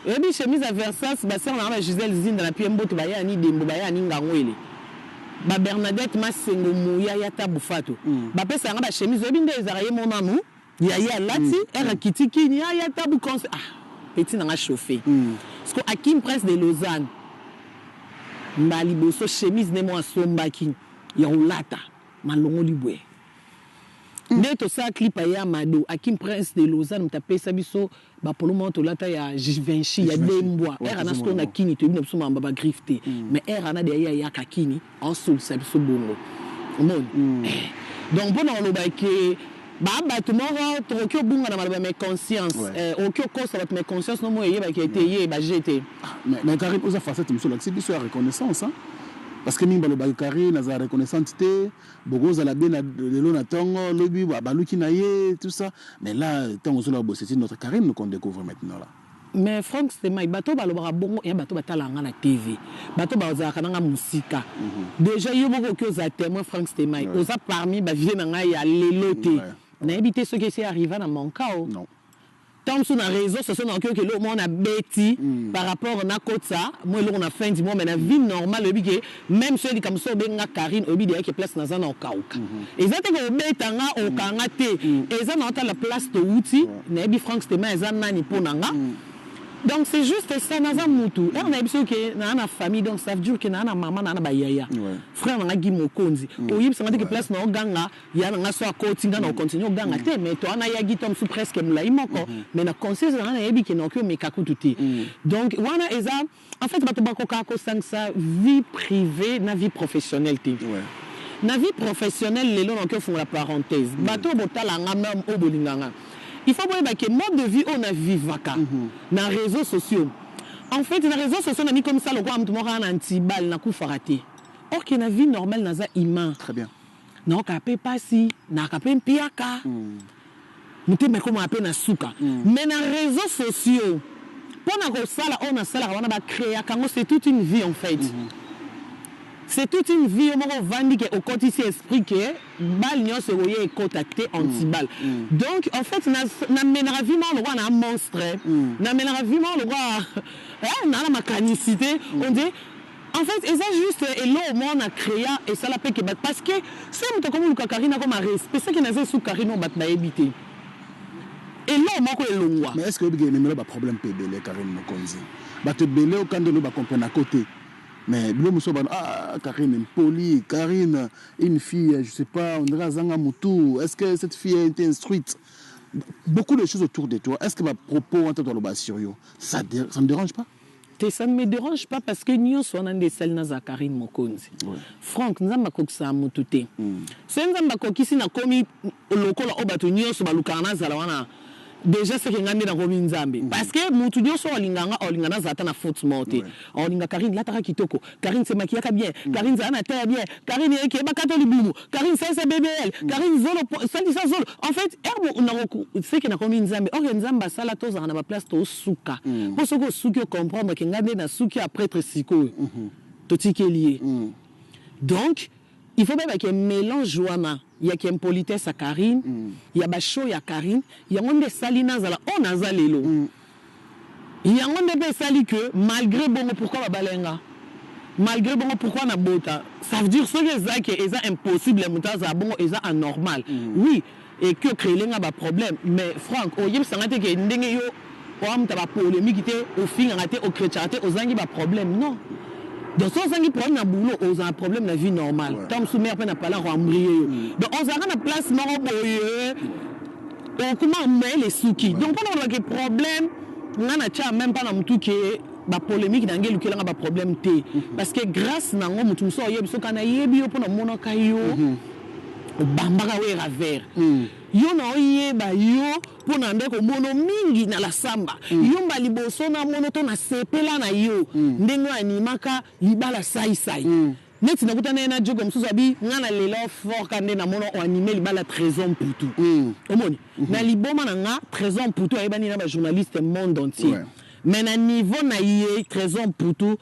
Oyebi chemise ya Versace, basere na nga ba Gisele Zinda na pie mbote, baya ni Dembo, baya ni Ngangwele, ba Bernadette Masengo, Muya ya Tabu Fatu, bapesa yanga bachemise. Oyebi nde ezalaka ye mo nanu ya ye alati ere akiti kini ya ya Tabu concert. Ah, petit nanga chauffé parce que Akim Prince de Lausanne, mbala liboso chemise nde mo asombaki ya kolata malongoli boye nde tosala clip ya Mado. Akim Prince de Lausanne moto apesa biso bapolo moko tolata ya Givenchy ya Dembwa. Ere ana sikoyo na kini toyebi na biso makambo bagriffe te, mais ere ana de ye ayaka kini aosolisa biso bongo, omoni. Donc mpona koloba ke baa bato moko tokoki obunga na maloba, mais conscience, okoki okosa bato, mais conscience no mo eyebaki ete ye baje te. Mais Karine, oza facette mosusu olakisi biso ya reconnaissance, hein? Parce que mingi balobaki Karine azala reconnaissante te, bokozala bien na lelo na ntongo, lobi baluki na ye, tout ça. Mais là, ntango ozoloba boye, c'est notre Karine qu'on découvre maintenant là. Mais Frank Stemai, bato balobaka bongo ya bato batalaka nga na TV, bato bazalaka nanga mosika. Déjà yo moko oki ozala témoin, Frank Stemai, oza parmi bavieux na ngai ya lelo te. Nayebi te soki esi arriva na manka o Non. Ntango mosusu na réseau sociaux nakoki oke eloko moko na beti par rapport nakotisa mo eloko na fin du mois, mais na vie normale, oyebi ke même so likambo so obenga Karine, oyebi deya ke place naza na okauka eza te ke obeta nga okanga te, eza na otala place towuti. Nayebi Frank Stema eza nani mpo na nga. Donc c'est juste ça, naza mutu ere nayebi soki ke naa na famille, donc ça veut dire ke naa na mama, naa na bayaya, frère na nga Gi Mokonzi. Oyebisanga te ke place na oganga ya na nga so akoti nga na ocontinue oganga te, mais to wana yagi to mosusu presque molai moko, mais na conscience na nga nayebi ke naoki omeka kutu te. Donc wana eza en fait bato bakokaka kosangisa vie privée na vie professionnelle te. Na vie professionnelle lelo, naoki ofungola parenthèse, bato oyo botala nga, même oyo bolinga nga, il faut boyeba ke mode de vie oyo navivaka na réseaux sociaux, en fait na réseaux sociaux na mikomisa lokola motu moko kaka na antibal, nakufaka te, or ke na vie normale naza humain. Très bien. Naoka mpe pasi, naka mpe mpiaka, motema ekomaka mpe na suka. Mais na réseaux sociaux, mpo na kosala oyo nasalaka wana, bacréaka yango, c'est toute une vie en fait. C'est toute une vie. Yo moko ovandi ke okotisi esprit ke bale nyonso ekoye ekota te antibale. Donc en fait namenaka vie moko lokola na monstre, namenaka vie moko lokola naa na makanisi te. On dirait en fait eza juste eloko moko na créa esala mpe ke bato, parce que so moto akomi luka Karine, akoma respect soki naza esu Karine oyo bato bayebi te, eloko moko elongwa. Mais est ce que oyebi ke ememela baproblème mpe ebele, Karine Mokonzi? Bato ebele okanda olo bacomprena te, mais bilo mosusu bana: ah, Karine impoli, Karine une fille, je sais pas, on dirait azanga mutu, est ce que cette fille a été instruite? Beaucoup de choses autour de toi. Est ce que bapropos wana toloba sur yo, ça ne dérange pas? Te, ça ne me dérange pas, parce que nyonso wana nde esali naza Karine Mokonzi. Frank, Nzambe akokisaka motu te. Soki Nzambe akokisi, nakomi lokola oyo bato nyonso balukaka nazala wana, déjà seke ngai nde nakomi Nzambe, parce que motu nyonso oyo alinga nga, olinga nazala ata na faute moko te. Olinga Karine lataka kitoko, Karine se makiyaka bien, Karine zala na taya bien, Karine ekeyebaka to libumu, Karine salisa BBL, Karine zolo, salisa zolo. En fait ere seke nakomi Nzambe, or Nzambe asala tozala na baplace tosuka, mpo soki osuki, ocomprendre ke ngai nde nasuki aprêtre. Sikoyo totikeli ye. Donc il faut bayeba ke mélange wana ya ke impolitesse ya Karine, ya bashow ya Karine, yango nde esali nazala oyo naza lelo. Yango nde mpe esali ke malgré bongo, pourquoi babalenga? Malgré bongo, pourquoi nabota? Ça veut dire soki eza ke eza impossible moto azala bongo, eza anormal, oui, eki ocréele nga baproblème. Mais Frank, oyebisanga te ke ndenge yo Oya moto ya bapolémique te, ofingaka te, ochrétiaka te, ozangi baproblème non. Donc so ozangi problème na boulot, ozala problème na vie normale. Ntango mosusu mare mpe na pala koembrouiller yo. Donc ozalaka na place moko boye, okoma mayele esuki. Donc mpona kolobaki problème, nga na tia même mpa na motu ke bapolémique na ngai elukelanga baproblème te, parce que grâce nango motu mosusu oyebi, soki nayebi yo mpo namonaka yo obambaka wera vert, yo na oyeba yo mpo na nde komona mingi na la samba, yo mba liboso na mono to nasepela na yo ndenge oyo animaka libala saisai. Neti nakutana ye na jogo mosusu, abi nga na lela fort ka nde namona oanime libala Trésor Mputu. Omoni na liboma na nga, Trésor Mputu ayebani na bajournaliste monde entier. Mais na niveau na ye, Trésor Mputu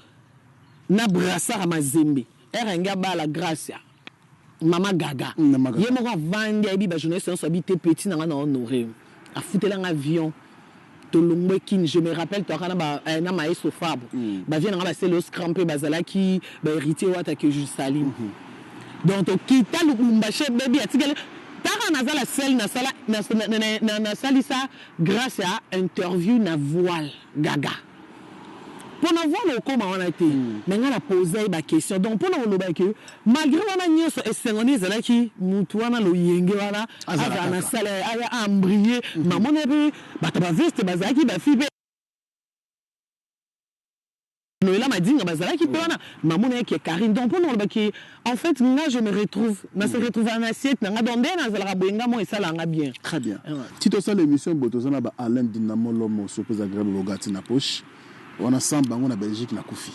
na brassard ya Mazembe ere yangi abala Gracia Mama Gaga. Mama Gaga. Ye moko avandi, ayebi bajournaliste nyonso, abi te petit na nga na honore, afutelanga avion, tolongwe Kini. Je me rappelle, toaka na, na Maeso Fabre, bavie na nga basele oscram mpe bazalaki bahéritier wata ke je sali. Donc tokita Lubumbashi, ebebi atikali taka naza la seule nasala nasalisa grâce ya interview na voile Gaga mpo na voile okóma wana te. Mais ngai na pose ye baquestion. Donc mpona koloba ke malgré wana nyonso, esengo nde ezalaki mutu wana loyenge wana Azala azala na kaka. Sale aya embrouiller, mamona mpe bato baveste bazalaki, bafille mpe Noela Madinga bazalaki mpe wana, mamona yaki Karine. Donc mpona kolobaki, en fait nga je me retrouve, na se retrouve na assiette na nga. Donc nde nazalaka boye, nga mo esalanga bien. Très bien. Ouais. Ti tosala émission boye, toza na ba Alain Dinamo, l'homme surprise agréable, bogati na poche wana sans bango na Belgique nakufi.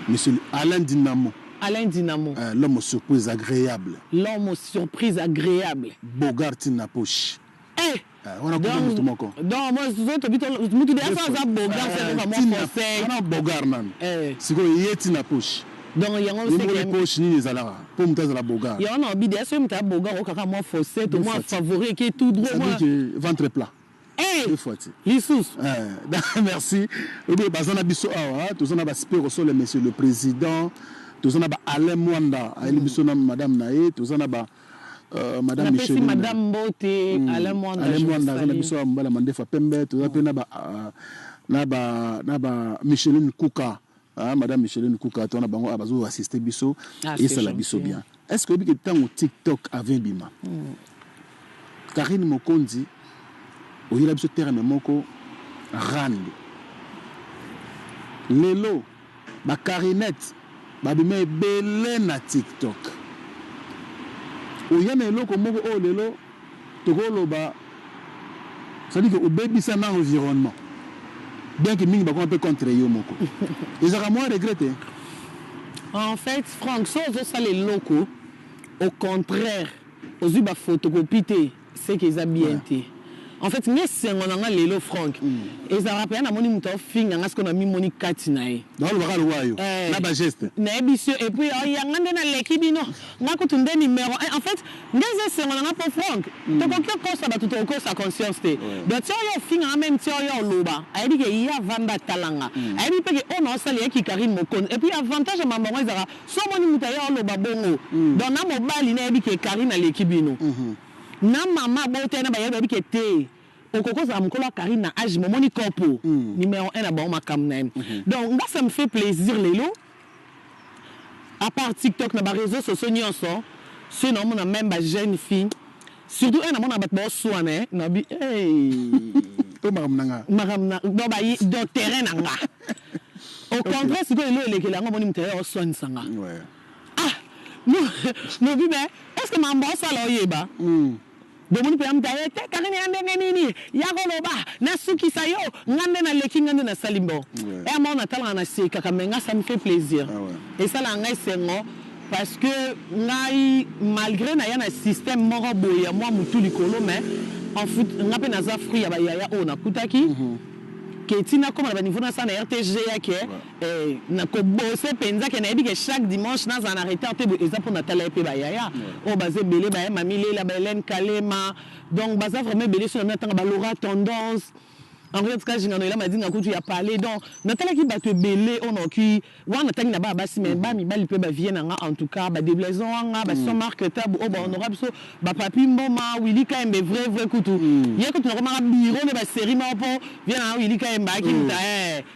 Monsieur Alain Dinamo. Alain Dinamo. L'homme surprise agréable. L'homme aux surprises agréable. Bogart na poche. Eh! Wana kuna motu moko. Donc moi tobi mutu de aso aza Bogart, c'est mwa conseil. Wana Bogart nanu. Sikoyo ye ti na poche. Donc yango ye moko poche nini ezalaka mpo moto azala Bogart? Yango na obidi aso mutu ya Bogart okaka mwa fossette, mwa favori eke tout droit mwa C'est-à-dire que ventre plat. Eh! Deux fois ti. Lisusu. Merci. Obi baza na biso awa, toza na baspero sole, monsieur le président, toza na ba Alain Mwanda ayeli biso na madame na ye, toza na ba madame napesi Micheline. Madame mbote, Alain Mwanda. Alain je Mwanda aza na vous biso awa, mobala mandefa pembe. Toza mpe na ba Micheline Kuka. Ah, madame Micheline Kuka, toza na bango awa, bazo assiste biso. Ah, c'est esala biso gentil. Bien. Est ce que oyebi ke ntango TikTok avant bima, Karine Mokonzi oyela biso terme moko rando, lelo bakarinete babima ebele na TikTok, oya na eloko moko oyo lelo tokoloba, c'est-à-dire que obebisa na environnement, bien que mingi bakoma mpe contre yo moko, ezalaka mwa regret te? En fait Frank, so ozosala eloko, au contraire ozwi baphotocopie te, c'est que eza bien te. En fait nge esengo na nga lelo, Frank, ezalaka mpenza namoni moto aofinga nga, sikoyo namimoni kati na ye. Naolobaka lokwa yo Eh. na bageste. Nayebi so et puis yanga nde naleki bino, nga kutu nde numéro 1. En fait nde eza esengo na nga mpo Frank, tokoki okosa bato, tokokosa conscience te. Donc ti oyo ofinganga, même ti oyo oloba, ayebi ke ye avanda atalanga, ayebi mpe ke oyo naosala eyaki Karine Mokonzi. Et puis avantage ya mambo yango ezalaka, so omoni moto aye oloba bongo, donc na mobali nayebi ke Karine aleki bino, na mama abota na bayebi, bayebi ke te okoki ozala mokolo ya Karine na age, momoni kopo numéro 1 na bango, makambo na ye. Donc nga ça me fait plaisir lelo, à part TikTok, na baréseaux sociaux nyonso, soki naomona même bajeune fille, surtout un namona bato baoswana nabi To makambo na nga. Makambo na donc bayi donc terrain na nga. Au contraire, sikoyo elo elekela yango, omoni moto aye oswanisa nga. Ah, nobi, mais est ce que makambo osala oyeba? Bomoni mpenza moto aye te, Karine ya ndenge nini ya koloba nasukisa yo, nga nde naleki, nga nde nasali bon. Ere moko natalaka, nasekaka, mais nga ça me fait plaisir. Ah ouais. Esalaka ngai esengo parce que ngai malgré naya na système moko boye ya mwa motu likolo, mais en foot nga mpe naza fruit ya bayaya oyo nakutaki ke ntina koma na baniveau nasala na RTG yake, nakobose mpenza ke nayebi ke chaque dimanche nazala na retard te. Boye eza mpo natala ye mpe bayaya oyo baza ebele, baya Mami Lela, ba Hélène Kalema, donc baza vraiment ebele. So na natanga balora tendance. Henriette Kajinga, Noela Madinga kutu ya palais. Donc natalaki bato ebele oyo naoki wana, natangi na bana basi, mais ba mibali mpe bavie na nga, en tout cas badeblaison wanga, bason Marc Tabu oyo bahonora biso, bapapi Mboma, Willy Kayembe, vrai vrai kutu ye kutu nakomaka biro nde basérie moko mpo vie na nga. Willy Kayembe ayaki muta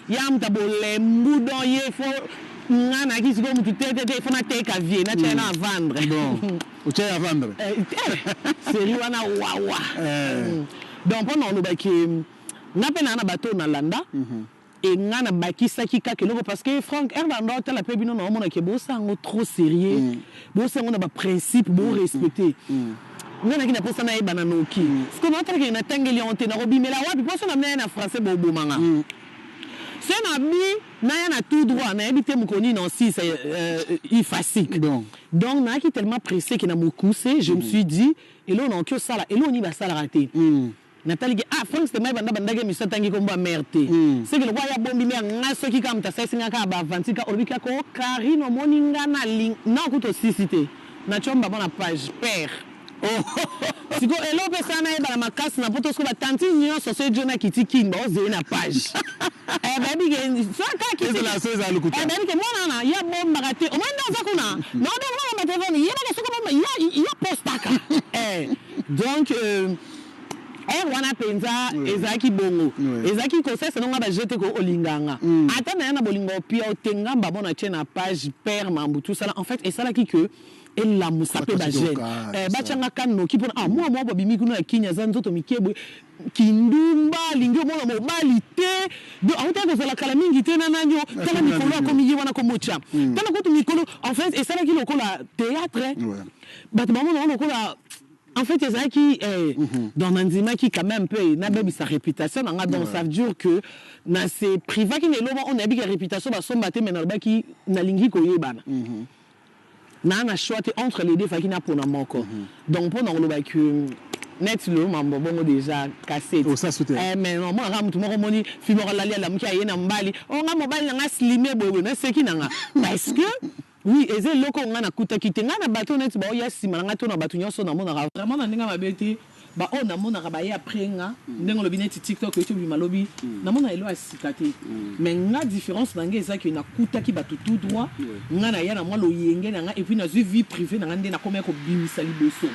ya muta bolembu. Donc ye faut nga nayaki sikoyo mutu te te te, il faut nateka vie, natia ye na avendre. Bon, otia ye avendre. Série wana wawa. Donc mpo na olobaki, nga mpe naa na bato oyo nalanda e nga nabakisaki kaka eloko, parce que Frank r bando otala mpe bino naomonaki bosa yango trop sérieux, bosa yango na baprincipe, borespecte. Nga naki na mposa nayebana noki, parce que naotalaki natangeli yango te, nakobimela wapi? Mposo na mina ye na français, bobomanga so na bi naya na tout droit, nayebi te mokolo nini na osisa ifasik. Bon. Donc nayaki tellement pressé ke na mokuse, je me suis dit eloko nakoki osala, eloko nini basalaka te. Nataliki, ah, Frank Stemay banda bandaki émission, atangi kombo ya mare te. Seke lokwa ya bombi mare, nga soki kaka moto asalisi nga kaka baavanti kaka olobi kaka o Karine, omoni nga na ling na kuta osisi te, natio mbamo na page père. Sikoyo eloko mpe esala nayebana makasi na poto, sikoyo batanti nyonso so ejo nakiti Kini, baozele na page. Bayebi ke so kaka Ezala so ezala lokuta. Bayebi ke mwana wana ye abombaka te, omoni nde aza kuna naobenga mwana batelefone, yebaka soki obomba ya postaka. Donc heure wana mpenza ezalaki bongo, ezalaki kosalisa nonga bajete ko olinganga ata na ya na bolingo opia otenga mbamo na tie na page père mambu tosala. En fait esalaki ke elamusa mpe bajeune batianga ka noki mpona ah, mwana moko babimi kuna ya Kini, aza nzoto mike boye, kindumba, alingi omona mobali te. Donc autaki kozala kala mingi te na nani o tala mikolo akomi ye wana komotya, tala kutu mikolo. En fait esalaki lokola théâtre, bato bamona ngo lokola en fait ezalaki donc nandimaki quand même mpe nabebisa réputation na nga. Donc ça veut dire que na se privaki na eloko oyo nayebi ke réputation basomba te, mais nalobaki nalingi koyebana naa na choix te entre les deux, faki napona moko. Donc mpo na kolobaki neti lelo mambo bongo déjà cassette. Osasu te. Mais non, monaka motu moko omoni fi moko alali, alamuki, aye na mbali o nga mobali na nga slime boyeboye, naseki na nga, parce que oui, eza eloko oyo nga nakutaki te. Ngai na bato neti baoya nsima na ngai to na bato nyonso namonaka vraiment na ndenge mabe te, baoyo namonaka baye après nga, ndenge olobi neti TikTok eti obima lobi, namona elo ya sika te. Mais nga différence na ngai ezaki nakutaki bato tout droit, nga naya na mwa loyenge na nga et puis nazwi vie privée na nga nde nakomaki kobimisa liboso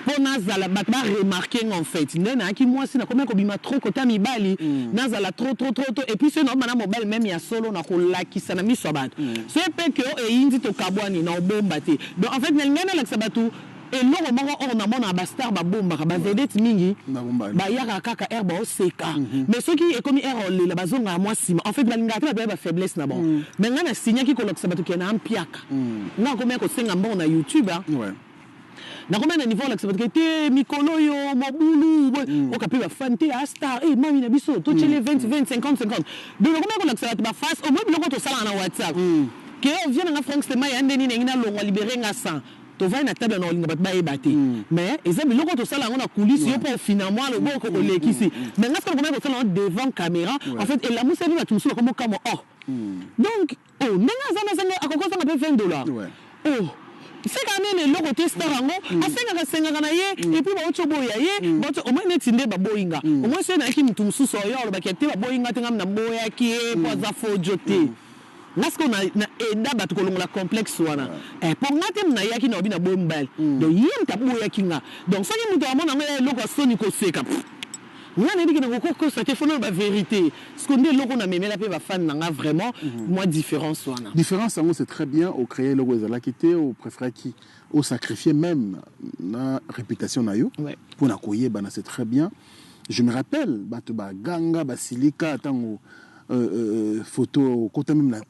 mpo nazala bato baremarke nga. En fait nde nayaki mwasi, nakomaki kobima trop kota mibali, nazala trop trop trop trop. Et puis soki naobima na mobali même ya solo, nakolakisa na miso ya bato. Soki mpe ke eyindi, tokabwani, na obomba te. Donc en fait nalingai nalakisa bato eloko moko oyo namona bastar babombaka, bavedette mingi bayaka kaka aire baoseka, mais soki ekomi aire olela, bazongaka mwa nsima. En fait balingaka te bato ya bafaiblesse na bango. Mais ngai nasignaki kolakisa bato ke na mpiaka nga akomi kosenga mbongo na YouTube. Nakomi na niveau olakisa bato ke te mikolo oyo mobulu oka mpe bafan te a star e mami na biso totiele 20 20 50 50. Donc nakomi kolakisa bato baface omoi biloko tosalaka na WhatsApp ke ovie nanga Frank Sema ya nde nini engi nalongwa libere nga 100, tovandi na table na olinga bato bayeba te, mais eza biloko tosala yango na coulisse. Yo mpo ofina mwa loboko olekisi, mais nga soki nakomaki kosala yango devant caméra, en fait elamusi mpe bato mosusu bakomokamwa. Oh, donc oh, ndenge aza nazanga akoki kozanga mpe 20 $. Oh, seka nene eloko te, star yango asengaka sengaka na ye et puis bauti oboya ye, bauti omoi neti nde baboyi nga. Omoi soki nayaki motu mosusu oyo alobaki te baboyi nga te, ngami naboyaki ye mpo aza fojo te. Nga sikoyo na eda bato kolongola complexe wana, mpo nga te nayaki na obi na boyi mobali. Donc ye moto aboyaki nga. Donc soki moto amona yango ya eloko ya soni koseka, nga nayebi ke nakokokosa te, fona bavérité. Siko nde eloko namemela mpe bafane na nga vraiment mwa différence wana. Différence yango, c'est très bien. Ocréer eloko ezalaki te, opréféraki osacrifier même na réputation na yo mpona koyebana, c'est très bien. Je me rappelle bato baganga basilika ntango photo okota même na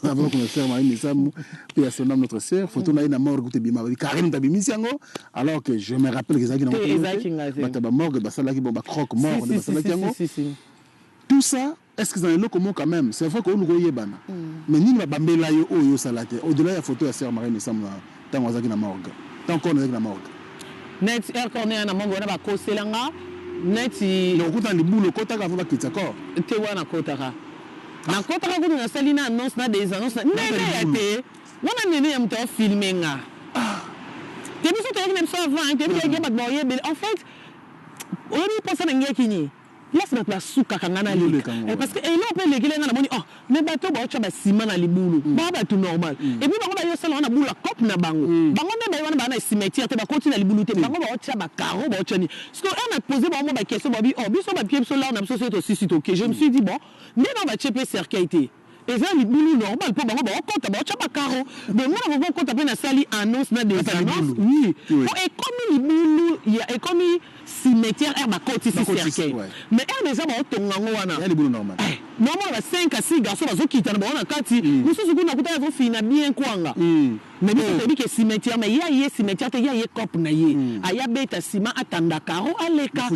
avant qu'on sœur Marie Misamu, puis à son âme, notre sœur, photo na ye na morgue te bima Karine tabimisi yango, alors que je me rappelle que ezalaki na bato ba morgue basalaki bon ba croque mort basalaki yango. Tout ça, est-ce que ezala eloko moko quand même? C'est vrai que oluka oyebana, mais nini babambela yo oyo osala te au-delà ya photo ya sœur Marie Misamu na ntango azalaki na morgue, ntango corps azalaki na morgue? Net air corps na morgue wana bakoselanga neti okuta libulu okotaka avant bakitisa corps. Te, wana nakotaka, nakotaka kutu, nasali na annonce na des annonces nene ya te wana nene ya moto afilme nga te. Biso toyaki na biso avant, toyebi kaki bato baoyebele. En fait oyebi mposa na ngai yakini. Place bato basukaka, nga naleka. Parce que eloko mpe elekeli nga, namoni, oh, mais bato baotya basima na libulu, baa bato normal. Et puis bango bayosala wana bula cope na bango. Bango nde baye wana, baa na cimetière te, bakoti na libulu te. Bango baotya bacarreaux, baotya nini. Parce que un a posé bango baquestion, babi: oh, biso bapie biso lar na biso, soki tosisi toke. Je me suis dit, bon, nde na batie mpe cercueil te, eza libulu normal, mpo bango baokɔta, baotya bacarreaux. Donc nga na kokota mpe nasali annonce na des annonces, oui, po ekomi libulu, ekomi cimetière, ere bakotisi cercueil. Mais ere déjà baotonga yango wana, nomona ba 5 à 6 garçon bazokita na bango na kati. Mosusu kuna kuta azofina bien kwanga. Mais biso toyebi ke cimetière, mais ya ye cimetière te, ya ye cope na ye, aya beta nsima, atanda carreau, aleka.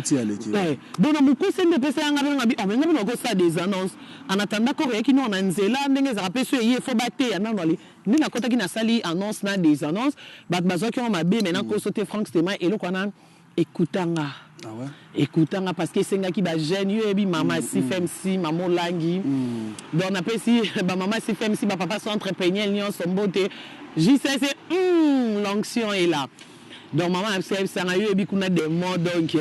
Donc na mokuse nde epesa yanga mpe nga bi, oh, mais nga mpe nakosala des annonces en attendant koro eyaki no na nzela. Ndenge ezalaka mpe so eye, fo bateya nano. Ale nde nakɔtaki, nasali annonce na des annonces, bato bazwaki yango mabe. Mai nakoso te, Frank Stema, eloko wana ekutanga. Ah ouais? Ekutanga parce que esengaki bajeune. Yo oyebi mama cfmc, mama Olangi. Donc napesi bamama cfmc, bapapa centre Peniel nyonso mbote. JCC, l'onction est là. Donc mama na biso ayebisanga: yo oyebi kuna démon. Donc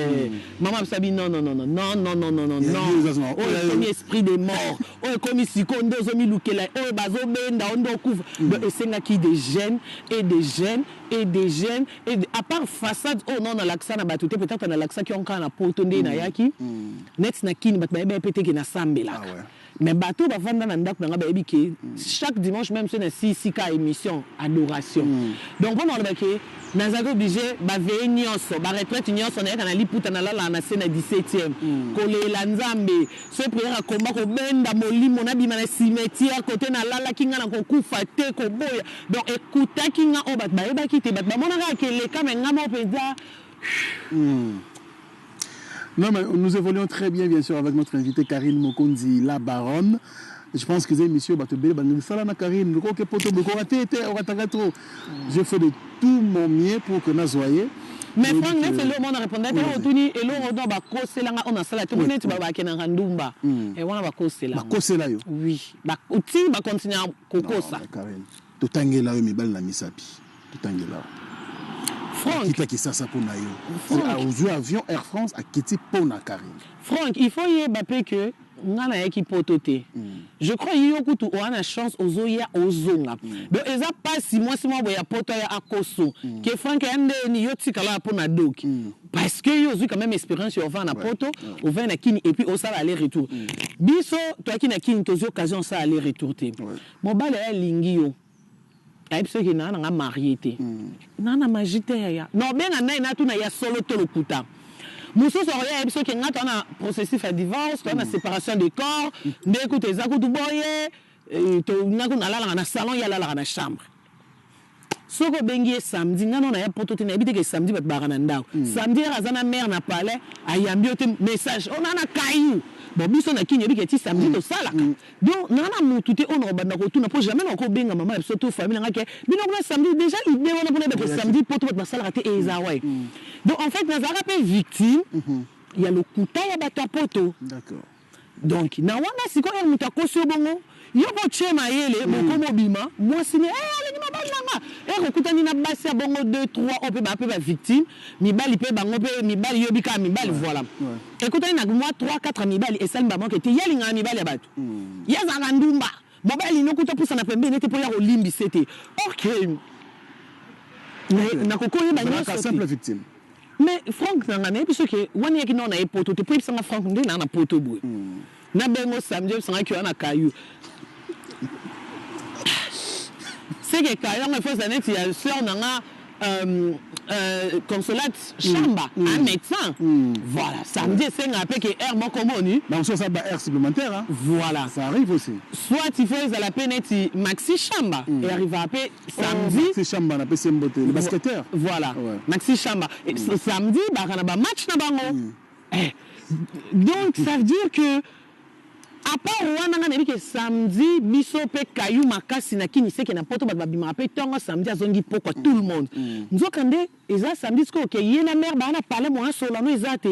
mama biso abi: non, non, non, non, non, non, non, non, non, non, oyo ekomi esprit de mort, oyo ekomi sikoyo nde ozomilukela, oyo bazobenda o nde okufa. Donc esengaki des jeunes et des jeunes et des jeunes et à part façade oyo non nalakisa na bato te. Peut-être nalakisaki yango kaka na poto nde nayaki neti na Kini, bato bayebi mpe teke nasambelaka. Mais bato bavanda na ndako na nga bayebi ke chaque dimanche, même so na sisika émission adoration. Donc mpona koloba ke nazalaki obligé, baveillées nyonso, baretraite nyonso, nayaka na liputa, nalalaka na se na 17e, kolela Nzambe, so prière akomba kobenda molimo nabima na cimetière kote nalalaki nga na kokufa te, koboya. Donc ekutaki nga oyo bato bayebaki te, bato bamonaka keleka, me nga moko mpenza. Non, mais nous évoluons très bien, bien sûr, avec notre invité Karine Mokonzi, la baronne. Je pense que c'est monsieur Batobele, Salana Karine, le coq poto, trop. Je fais de tout mon mieux pour que nazoye. Mais Frank, neti eloko mona répondre te, otuni eloko no bakoselanga oyo nasala te, neti bakendaka ndumba wana, bakosela. Bakosela yo? Oui, ti bakontinue kokosa. Totangela yo mibali na misapi, totangela yo. Frank. Akitaki sasa mpo na yo, ozwi avion Air France, akiti mpo na Karine. Frank, il faut yeba mpe ke nga nayaki poto te. Je crois yo kutu oza na chance, ozoya ozonga. Donc eza mpasi mwasi moko boye ya poto aya akoso ke Frank ya ndeni yo tikala mpo na doki, parce que yo ozwi quand même expérience ya ovanda na poto, ovandi na Kini et puis osala aller retour. Biso toyaki na Kini, tozwi occasion osala aller retour te. Mobali aya, alingi yo, ayebi soki naa nanga marié te, naa na magie te, yaya na obenga nai natuna ya solo to lokuta. Mosusu akoya, ayebi soki nga toa na processus ya divorce, toa na séparation de corps, nde kutu eza kutu boye, nga kutu nalalaka na salon, ye alalaka na chambre. Soki obengi ye samedi, nga nano naya poto te, nayebi te ke samedi bato baka na ndako. Samedi ere aza na mare na palais, ayambi yo te, message ona na kayu. Bon, biso na Kini, yebi ke ti samedi tosalaka. Donc naa na motu te oyo na kobanda kotuna, mpo jamais na kobenga mama na biso to famille nanga ke bino kuna samedi. Déjà idée wana mpona yeba ke samedi poto bato basalaka te, eza waye. Donc en fait nazalaka mpe victime ya lokuta ya bato ya poto. Donc na wana sikoyo moto akosi yo bongo, yo mpo tie mayele bokomi obima mwasi ne alingi mobali nanga, ere okutani na basi ya bongo 2 3 oyo mpe baa mpe bavictime mibali mpe bango mpe mibali, yobi kaka mibali, voilà. Ekutani na mwa 3 4 mibali, esali bamoke te, ye alingaka mibali ya bato, ye azalaka ndumba, mobali nokuta pusana pembeni ete mpo ya kolimbisa te. Ok, nakoki oyeba nyonso. Simple victime. Mais Frank nanga, nayebi soki wana yaki nao na ye poto te, po yebisanga Frank nde naa na poto boye, nabengo samedi, oyebisangaki wana kayu seke kayu yango efo eza neti ya sœur nanga Consolate Chamba, un médecin. Voilà, samedi esengaka mpe ke heure moko moni. Donc ça, ça ba heure supplémentaire, hein? Voilà. Ça arrive aussi. Soit il faut ezala mpe neti Maxi Chamba, earrivaka mpe samedi. Oh, Maxi Chamba na pesi mbote, le basketteur. Voilà. Maxi Chamba. Et samedi baka na bamatch na bango. Donc ça veut dire que à part wana, nga nayebi ke samedi biso mpe kayu makasi na Kini, seke na poto bato babimaka mpe ntongo samedi, azongi pokwa, tout le monde. Nzoka nde eza samedi sikoyo ke ye na mare baa na palais, moya solano eza te.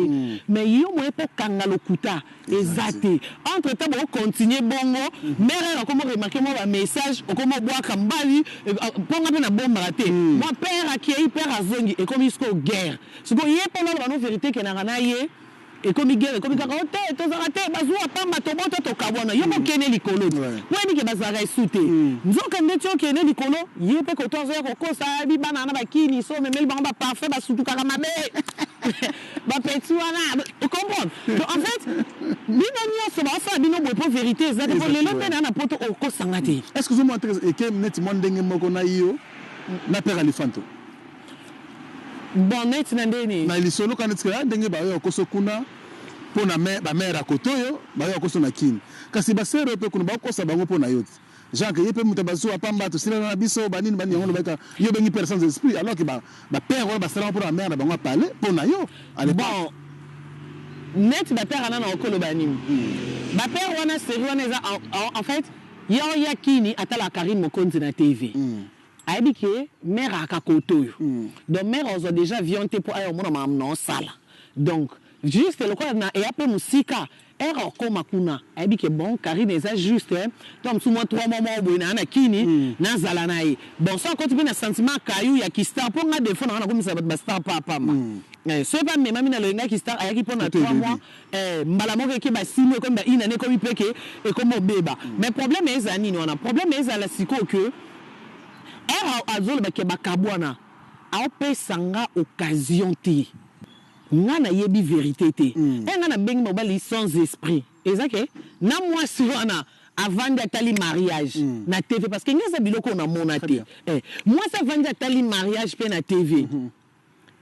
Mais yo moye mpo kanga lokuta eza te. Entre temps bokocontinue bongo, mare ere okoma remarquer mwa bamessage, okoma obwaka mbali mponga mpe nabombaka te. Mwa père akei, père azongi, ekomi sikoyo guerre. Sikoyo ye mpo naloba no vérité, ekendaka na ye. Ekomi guerre, ekomi kaka o te, tozalaka te, bazuwa pamba, tobota, tokabwana. Yo mokende likolo te, po oyebi ke bazalaka esu te. Nzoka ndeti okende likolo, ye pe koto azoya kokosa, ayebi bana wana bakini, so omemeli bango ba parfum basutukaka mabe. Ba petits wana, o comprendre? Donc en fait, bino nionso baosala bino boye po verite eza te, po lelo nde naa na poto okosa nga te. Est-ce que ozomona te eke neti mwa ndenge moko na yo na père Alifanto? Bon neti na nde nini? Na lisolo ka neti kaka ndenge bayo ya koso kuna po na ba mère ya kote oyo bayo ya koso na kin kasi ba sœur oyo pe kuna bao kosa bango po na yo te genre ye pe mutu ya ba zuwa pamba tosilana na biso ba nini ba nini yango olobaki kaka yo obengi père sans esprit alors que ba père wana basalaka po na ba mère na bango ya palais po na yo à l'epoque. Bon neti ba père wana nakoki koloba nini? Ba père wana serie wana eza en fait ye oya kini atalaka Carine Mokonzi na TV. Ayebi ke mère ayaka kote oyo donc mère azwa dejà avion te po aya komona makambo nao sala donc juste lokola na eya pe musika heure akokoma kuna ayebi ke bon Carine eza juste tango mosusu mua 3 mois moko boye naya na kini nazala na ye bon soki akoti pe na sentiment ya caillou ya ki star po nga defaut nanga nakomisa batu ba star pa pamba soki pe amemami na loyenge ya ki star ayaki pona 3 mois mbala moko eke ba 6 mois ekomi ba une annee ekomi pe ke ekomi obeba mais problème ezala nini wana problème ezala sikoyo que Heure azoloba ke bakabwana aopesa nga occasion te nga nayebi verite te heure nga nabengi mobali sans esprit eza ke na mwasi wana avandi atali mariage na TV parce que nga eza biloko oyo namona te mwasi avandi atali mariage pe na TV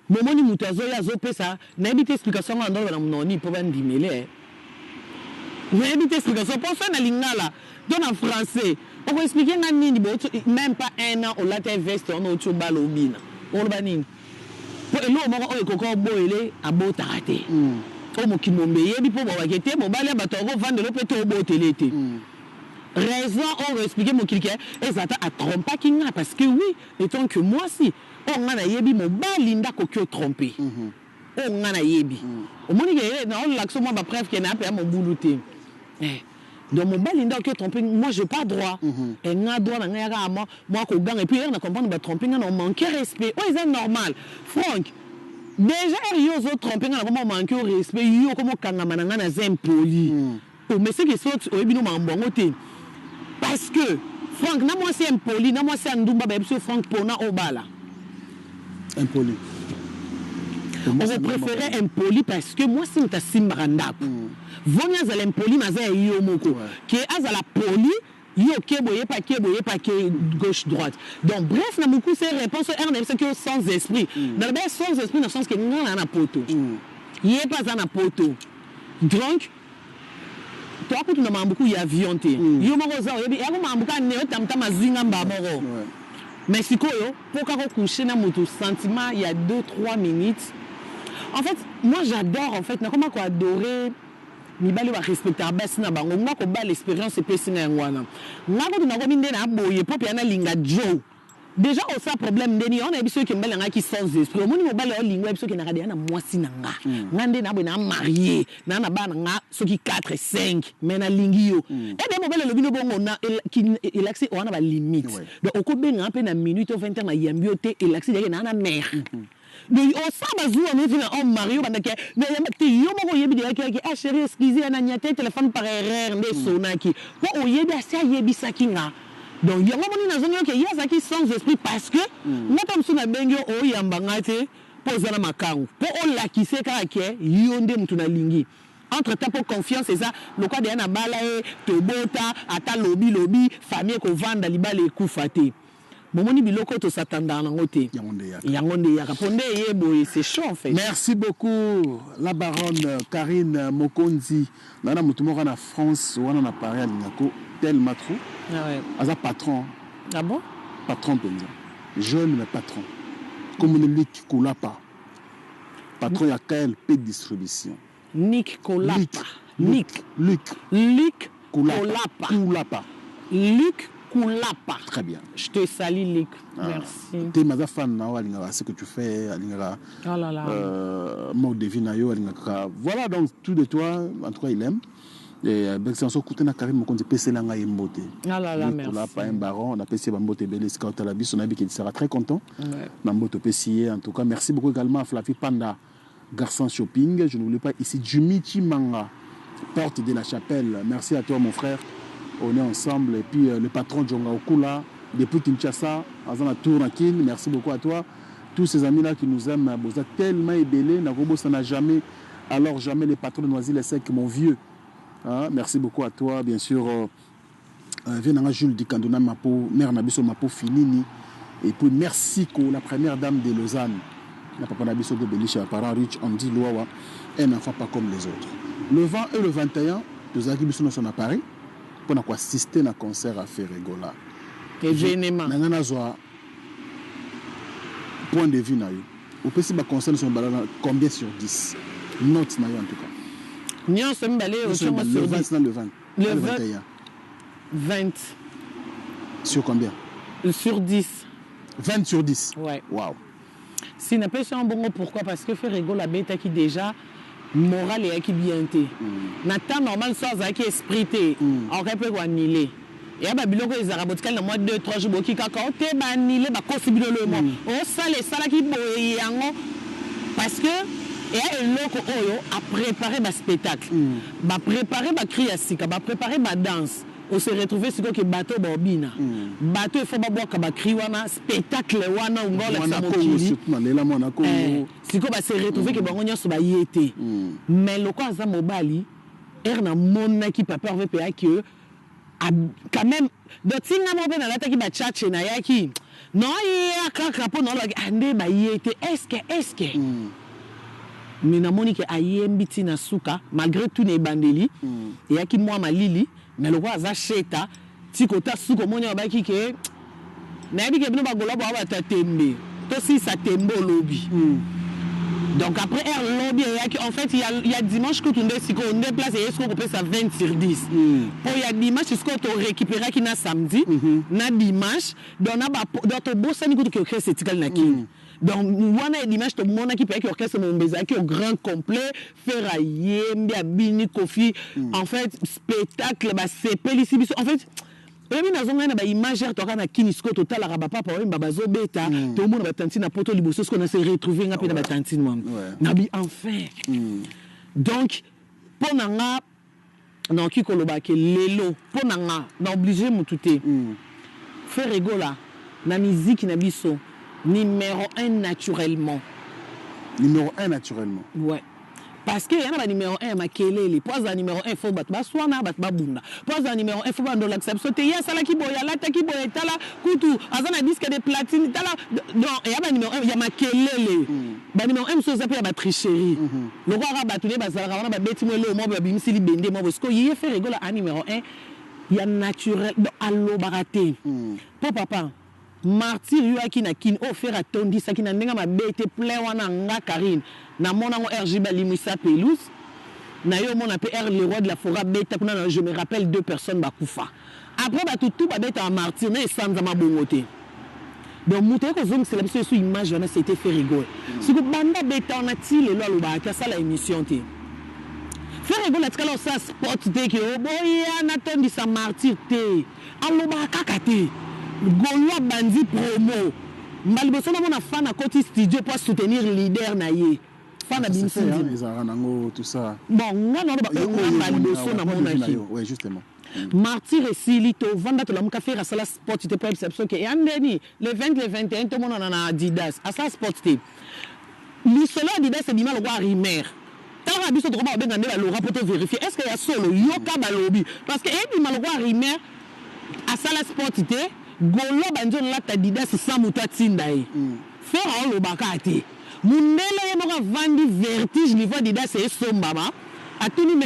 bomoni mutu azoya azopesa nayebi te explication yango nandoloba na munoko nini po bandimele nayebi te explication po soki na lingala to na français oko explique nga nini bo meme pas un an olata veste wana oti obala obina oloba nini po eloko moko oyo ekoka oboyele abotaka te oyo mokili mombe eyebi po bawake te mobali ya bato akovandela yo pe te obotele te raison oyo explique mokili ke ezala ata atrompaki nga parce que oui etant que mwasi Oyo nga nayebi mobali nde akoki o tromper oyo nga nayebi omoni ke nao lakisa yo mua ba preuve ke naa penza mobulu te eh donc mobali nde akoki o tromper moi j'ai pas droit eh nga droit na nga eza kaka mua koganga et puis heure na comprendre ba tromper nga nao manquer respect oyo eza normal Franck dejà heure yo ozo tromper nga nakoma ko manquer yo respect yo okomi okangama na nga naza impoli Oh mais ce que soit oyebi no makambo yango te parce que Franck na mwasi impoli na mwasi ya ndumba bayebisi yo Franck pona obala. Impoli. Oko prefere impoli parce que mwasi moto asimbaka ndaku. Vaut mieux azala impoli mais aza ya yo moko que azala poli yo oke boye ye pe ake boye ye pe ake gauche droite. Donc bref na mukuse reponse oyo heure nayebisaki yo sans esprit nalobaki sans esprit na sens que nga naza na poto ye pe aza na poto donc Toa kutu na makambo ku ya avion te yo moko oza oyebi eya ku makambo kaka neo tam tam azui nga mbala moko mais sikoyo po kaka o couche na mutu sentiment ya 2 3 minutes en fait moi j'adore en fait nakoma ko adore mibali oyo ba respectaka basi na bango nga kobala experience epesi nga yango wana nga kutu nakomi nde na boye po pia nalinga djo Dejà osa problème nde nini yango nayebi soki mobali na nga ki sans esprit omoni mobali olingi oyebi soki naka dejà na mwasi na nga nga nde na boye na marie na na bana nga soki 4 5 mais na lingi yo et de mobali alobi no bongo na elakisi oza na ba limite donc oko benga nga pe na minuit to 20 heures na yambi yo te elakisi dejà ke na na mère donc osa ba zuwa neti na homme marie obanda ke na yamba te yo moko oyebi dejà ke ah chérie excusez na niate téléphone par erreur nde esonaki po oyebi asi ayebisaki nga. Donc yango omoni nazongi ok ye azalaki sans esprit parce que nga ta mosusu nabengi yo oyamba nga te po oza na makangu po olakise kaka ke yo nde mutu nalingi entre temps po confiance eza lokola deja nabala ye tobota ata lobi lobi famille ekovanda libala ekufa te bomoni biloko oyo tosatandaka nango te yango nde eyaka po nde eye boye c'est chaud en fait. Merci beaucoup la baronne Carine Mokonzi. Nga na mutu moko na France wana na Paris alingako tellement trop. Ah ouais. Aza patron. Ah bon? Patron penza. Jeune mais patron. Kombo ne Luc Kolapa. Patron ya KLP distribution. Nick Kolapa. Luc. Luc. Luc. Luc Kolapa. Kolapa. Luc Kulapa. Très bien. Je te salue Luc. Ah, Merci. Te maza fan na yo alingaka ce que tu fais, alingaka oh là là. Mode de vie na yo alingaka. Voilà donc tout de toi, en tout cas il aime. Et avec ça okuta na Karine Mokonzi pesela ngai ye mbote. Ah là là, merci. Kulapa un baron, na pesi ba mbote ebele esika otala biso na qu'il sera très content. Ouais. Na mbote opesi ye en tout cas merci beaucoup également à Flavie Panda. Garçon Shopping. Je n'oublie pas ici Jimmy Chimanga, porte de la chapelle. Merci à toi, mon frère. On est ensemble. Et puis le patron Djonga Okula, depuis Kinshasa, aza na tour na Kin. Merci beaucoup à toi. Tous ces amis-là qui nous aiment, boza tellement ebele, ça n'a jamais, alors jamais les patrons de Noisy-le-Sec, mon vieux. Hein, merci beaucoup à toi, bien sûr. Viens Jules Dikandona Mapo, mère na biso Mapo Finini. Et puis merci ko la première dame de Lausanne. La papa na biso de Belisha, parent riche, Andy Luawa, un enfant pas comme les autres. Le 20 et le 21, tozalaki biso nyonso na Paris mpona koassister na concert à Ferre Gola. Événement. Na ngai nazwa point de vue na yo. Opesi baconcert nyonso mibale na combien sur 10 note na yo en tout cas? Nyonso mibale? Nyonso otiongo mibale, sur le 10? 20 na le 20 Le na le 20. 21. 20. Sur combien? Sur 10. 20 sur 10? Ouais. Wow. Si napesi yango bongo, pourquoi? Parce que Ferre Gola abetaki déjà, moral eyaki bien te. Na temps normal, so azalaki esprit te, akoki mpe koannuler. Eya babiloko ezalaka botikali na mwa 2 3 jours, boki kaka o te, baannuler, bakosi bino loyo mo osala esalaki boye yango, parce que eya eloko oyo apréparé baspectacle, bapréparé bacri ya sika, bapréparé badanse. Ose retrouve sikoyo ke bato baobina, bato efo babwaka bacri wana, spectacle wana onga olakisa Mwana Kongo. mokili. Surtout nalela mwana Eh, Kongo. Sikoyo base retrouve ke bango nyonso baye te. Mais loko aza mobali ere, namonaki papa Herve mpe ayaki quand même. Donc ntinga moko mpe nalataki bachache, nayaki naoya kaka mpo naolobaki ah, nde baye te, est-ce que mais namoni ke ayembi ntina suka malgré tout. Na ebandeli eyaki mwa malili, mais lokola aza sheta ti kota suka, omoni abaki ke nayebi ke bino bagola boa bato ya tembe, tosilisa tembe olobi. Donc après air lobi eyaki, en fait il y a dimanche kutu nde sikoyo nde place eye sikoyo kopesa 20 sur 10, mpo ya dimanche sikoyo torécupéraki na samedi na dimanche. Donc na donc tobosani kutu ke orchestre etikali na Kini. Donc wana ya dimanche tomonaki mpe ayaki orchestre mombe ezalaki au grand complet. Ferre ayembi, abini Kofi. En fait spectacle basepelisi biso. En fait oyebi, nazongai na baimage ere toka na Kini, sikoyo totalaka bapapa oyemba, bazobeta, tomona batantine na Poto liboso. Sikoyo na se retrouve nga mpe na batantine wana, nabi enfin. Donc mpo na nga nakoki koloba ke lelo mpo na nga na oblige motu te. Ferre Gola na miziki na biso numéro 1 naturellement. Numéro 1 naturellement? Ouais, parce que ya na banuméro 1 ya makelele. Mpo azala numéro 1, fo bato baswana, bato babunda. Mpo azala numéro 1, fo bandolakisa biso te ye asalaki boye, alataki boye, tala kutu aza na disque de platine, tala. Donc eya banuméro 1 ya makelele. Banuméro 1 mosusu eza mpe ya batricherie, lokola kaka bato nde bazalaka wana, babeti mo eloko moko, babimisi libende moko. Sikoyo ye Ferre Gola a numéro 1 ya naturel. Donc alobaka te mpo papa Martyr yo ayaki na Kini oyo Ferre atondisaki na ndenge mabe te, plein wana. Nga Karine namonango rg balimwisa pelouse na ye, omona mpe r le roi de la forêt abeta kuna na, je me rappelle, deux personnes bakufa. Après bato tu babetaka Martyr na esanzama bongo te. Donc moto aye kozongisela biso yesu image wana, c'était Ferre Gola. Siko banda beta wana ti lelo alobaka te, asala émission te. Ferre Gola atikala osala spot te ke oboya natondisa Martyr te, alobaka kaka te. Golo abandi promo mba liboso, namona fan akoti studio mpo asoutenir leader na ye, fan abimisi nzembo. Ezalaka nango tout ça. Bon, nga na oloba nga liboso namonaki Ouais, justement. Martyr esili, tovanda, tolamuka, Ferre asala spot te mpo ayebisa biso ke ya ndeni le 20, le 21 tomonana na Adidas. Asala spot te. Lisolo ya Adidas ebima lokwa rumeur. Talaka biso tokoba kobenga nde balora mpo tovérifie est ce que ya solo. Yoka balobi parce que ebima lokwa rumeur, asala spot te. Golo bandi olata Adidas sans moto atinda ye. Ferre aolobaka te. Mundele ye moko avandi vertige niveau Adidas esombama, atuni me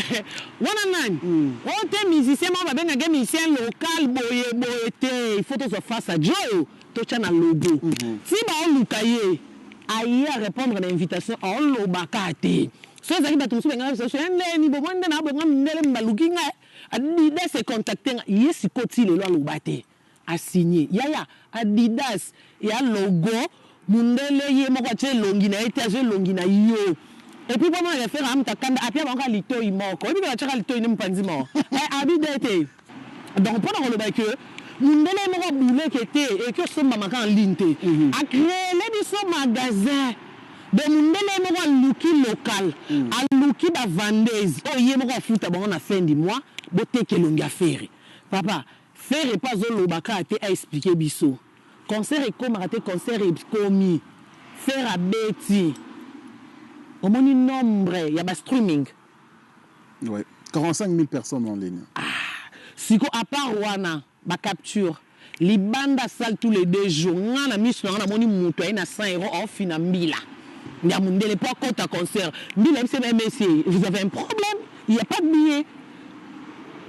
wana nani oyo te, musicien moko babengaka musicien local boye boye te, il faut tozwa face à Joe, totya na logo ti baoluka ye aye arépondre na invitation. Aolobaka te. So ezalaki bato mosusu bengaka biso ya ndeni bomwa nde na bonga mindele baluki ngai Adidas econtacte nga ye. Siko ti lelo aloba te, asigne yaya Adidas ya logo. Mundele ye moko atie elongi na ye te, azwa elongi na yo. Et puis mpona refaire amuta kanda apia bango kaka litoi moko, oyebi batiaka litoi nde mopanzi moko abi de te. Donc mpona koloba ke mundele ye moko abuleke te, eki osombamaka en ligne te, acréele biso magasin. Donc mundele ye moko aluki local, aluki ba vendeuse oyo ye moko afuta bango na fin du mois, boteka elongi ya Ferre. Papa, Ferre pe azoloba kaka te a expliquer biso. Concert ekomaka te, concert ekomi. Ferre abeti. Omoni nombre ya ba streaming? Ouais, 45 000 personnes en ligne. Ah, siko à part wana ba capture libanda salle tous les 2 jours, nga na miso na nga namoni mutu aye na 100 € aofina mbila ya mundele po akota concert. Mbila yebisi ye: "Monsieur, vous avez un problème, il y a pas de billet."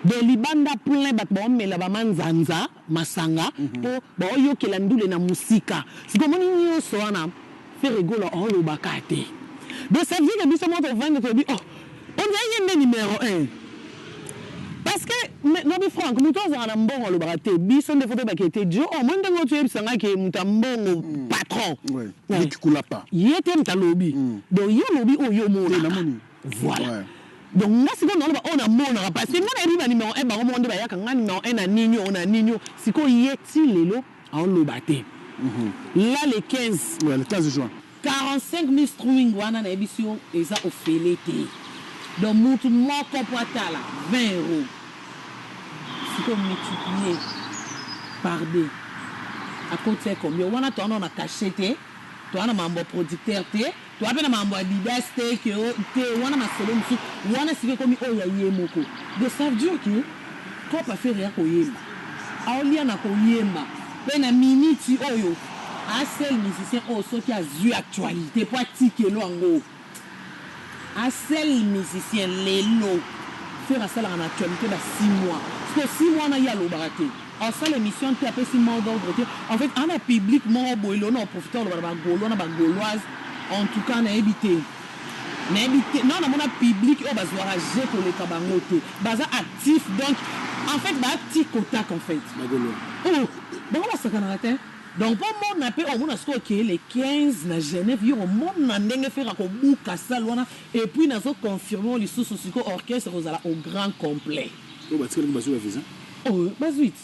De libanda plein, bato baomela bamanzanza masanga mpo baoyokela ndule na mosika. Siko omoni nyonso wana, Ferre Gola aolobaka te. Donc ça veut dire que biso moko tovandi, toyebi, oh, on dirait ye nde numéro 1, parce que nobi Frank, moto azalaka na mbongo alobaka te. Biso nde faut toyebaka ete dio omoi ndenge oyo toyebisanga ke moto ya mbongo, patron. Ouais. Kulapa. Ye te moto alobi. Donc ye olobi oyo omonaka. Namoni. Voilà. Donc nga sikoyo naloba oyo namonaka, parce que nga nayebi ba numéro 1 bango moko nde bayaka. Nga numéro 1 na nini oyo, na nini oyo. Sikoyo ye ti lelo aoloba te. Là, le 15. Ouais, le 15 juin. 45 000 streaming wana, nayebisi yo, eza ofele te. Donc mutu moko mpo atala 20 €, sikoyo multiplier par deux, akoti combien wana? Towana na cachet te, towana na mambo ya producteur te, toa mpe na mambo ya Adidas te, ke te wana masolo mosusu wana. Sikoyo ekomi oyo ya ye moko. Donc ça veut dire que kopa Ferre ya koyemba, aolia na koyemba mpe na miniti oyo, a seul musicien oyo soki azwi actualité mpo atikelo yango, a seul musicien lelo Ferre asalaka na actualité ba 6 mois. Parce que 6 mois na ye alobaka te, asala émission te, apesi mot d'ordre te. En fait, ana public moko boye lelo na oprofite oloba na Bagaulois na Bagauloise. En tout cas, nayebi te, nayebi te non, namona public oyo bazwaka je koleka bango te, baza actif. Donc en fait baactif kotaka en fait. Bagaulois. Oh, bango basakanaka te. Donc mpo mona mpe omona sikoyo okeye le 15 na Genève, yo omona ndenge Ferre kobuka salle wana. Et puis nazoconfirme lisusu, sikoyo orchestre kozala au grand complet. Oyo batikalaki bazwi bavisa? Oh, bazwi ti.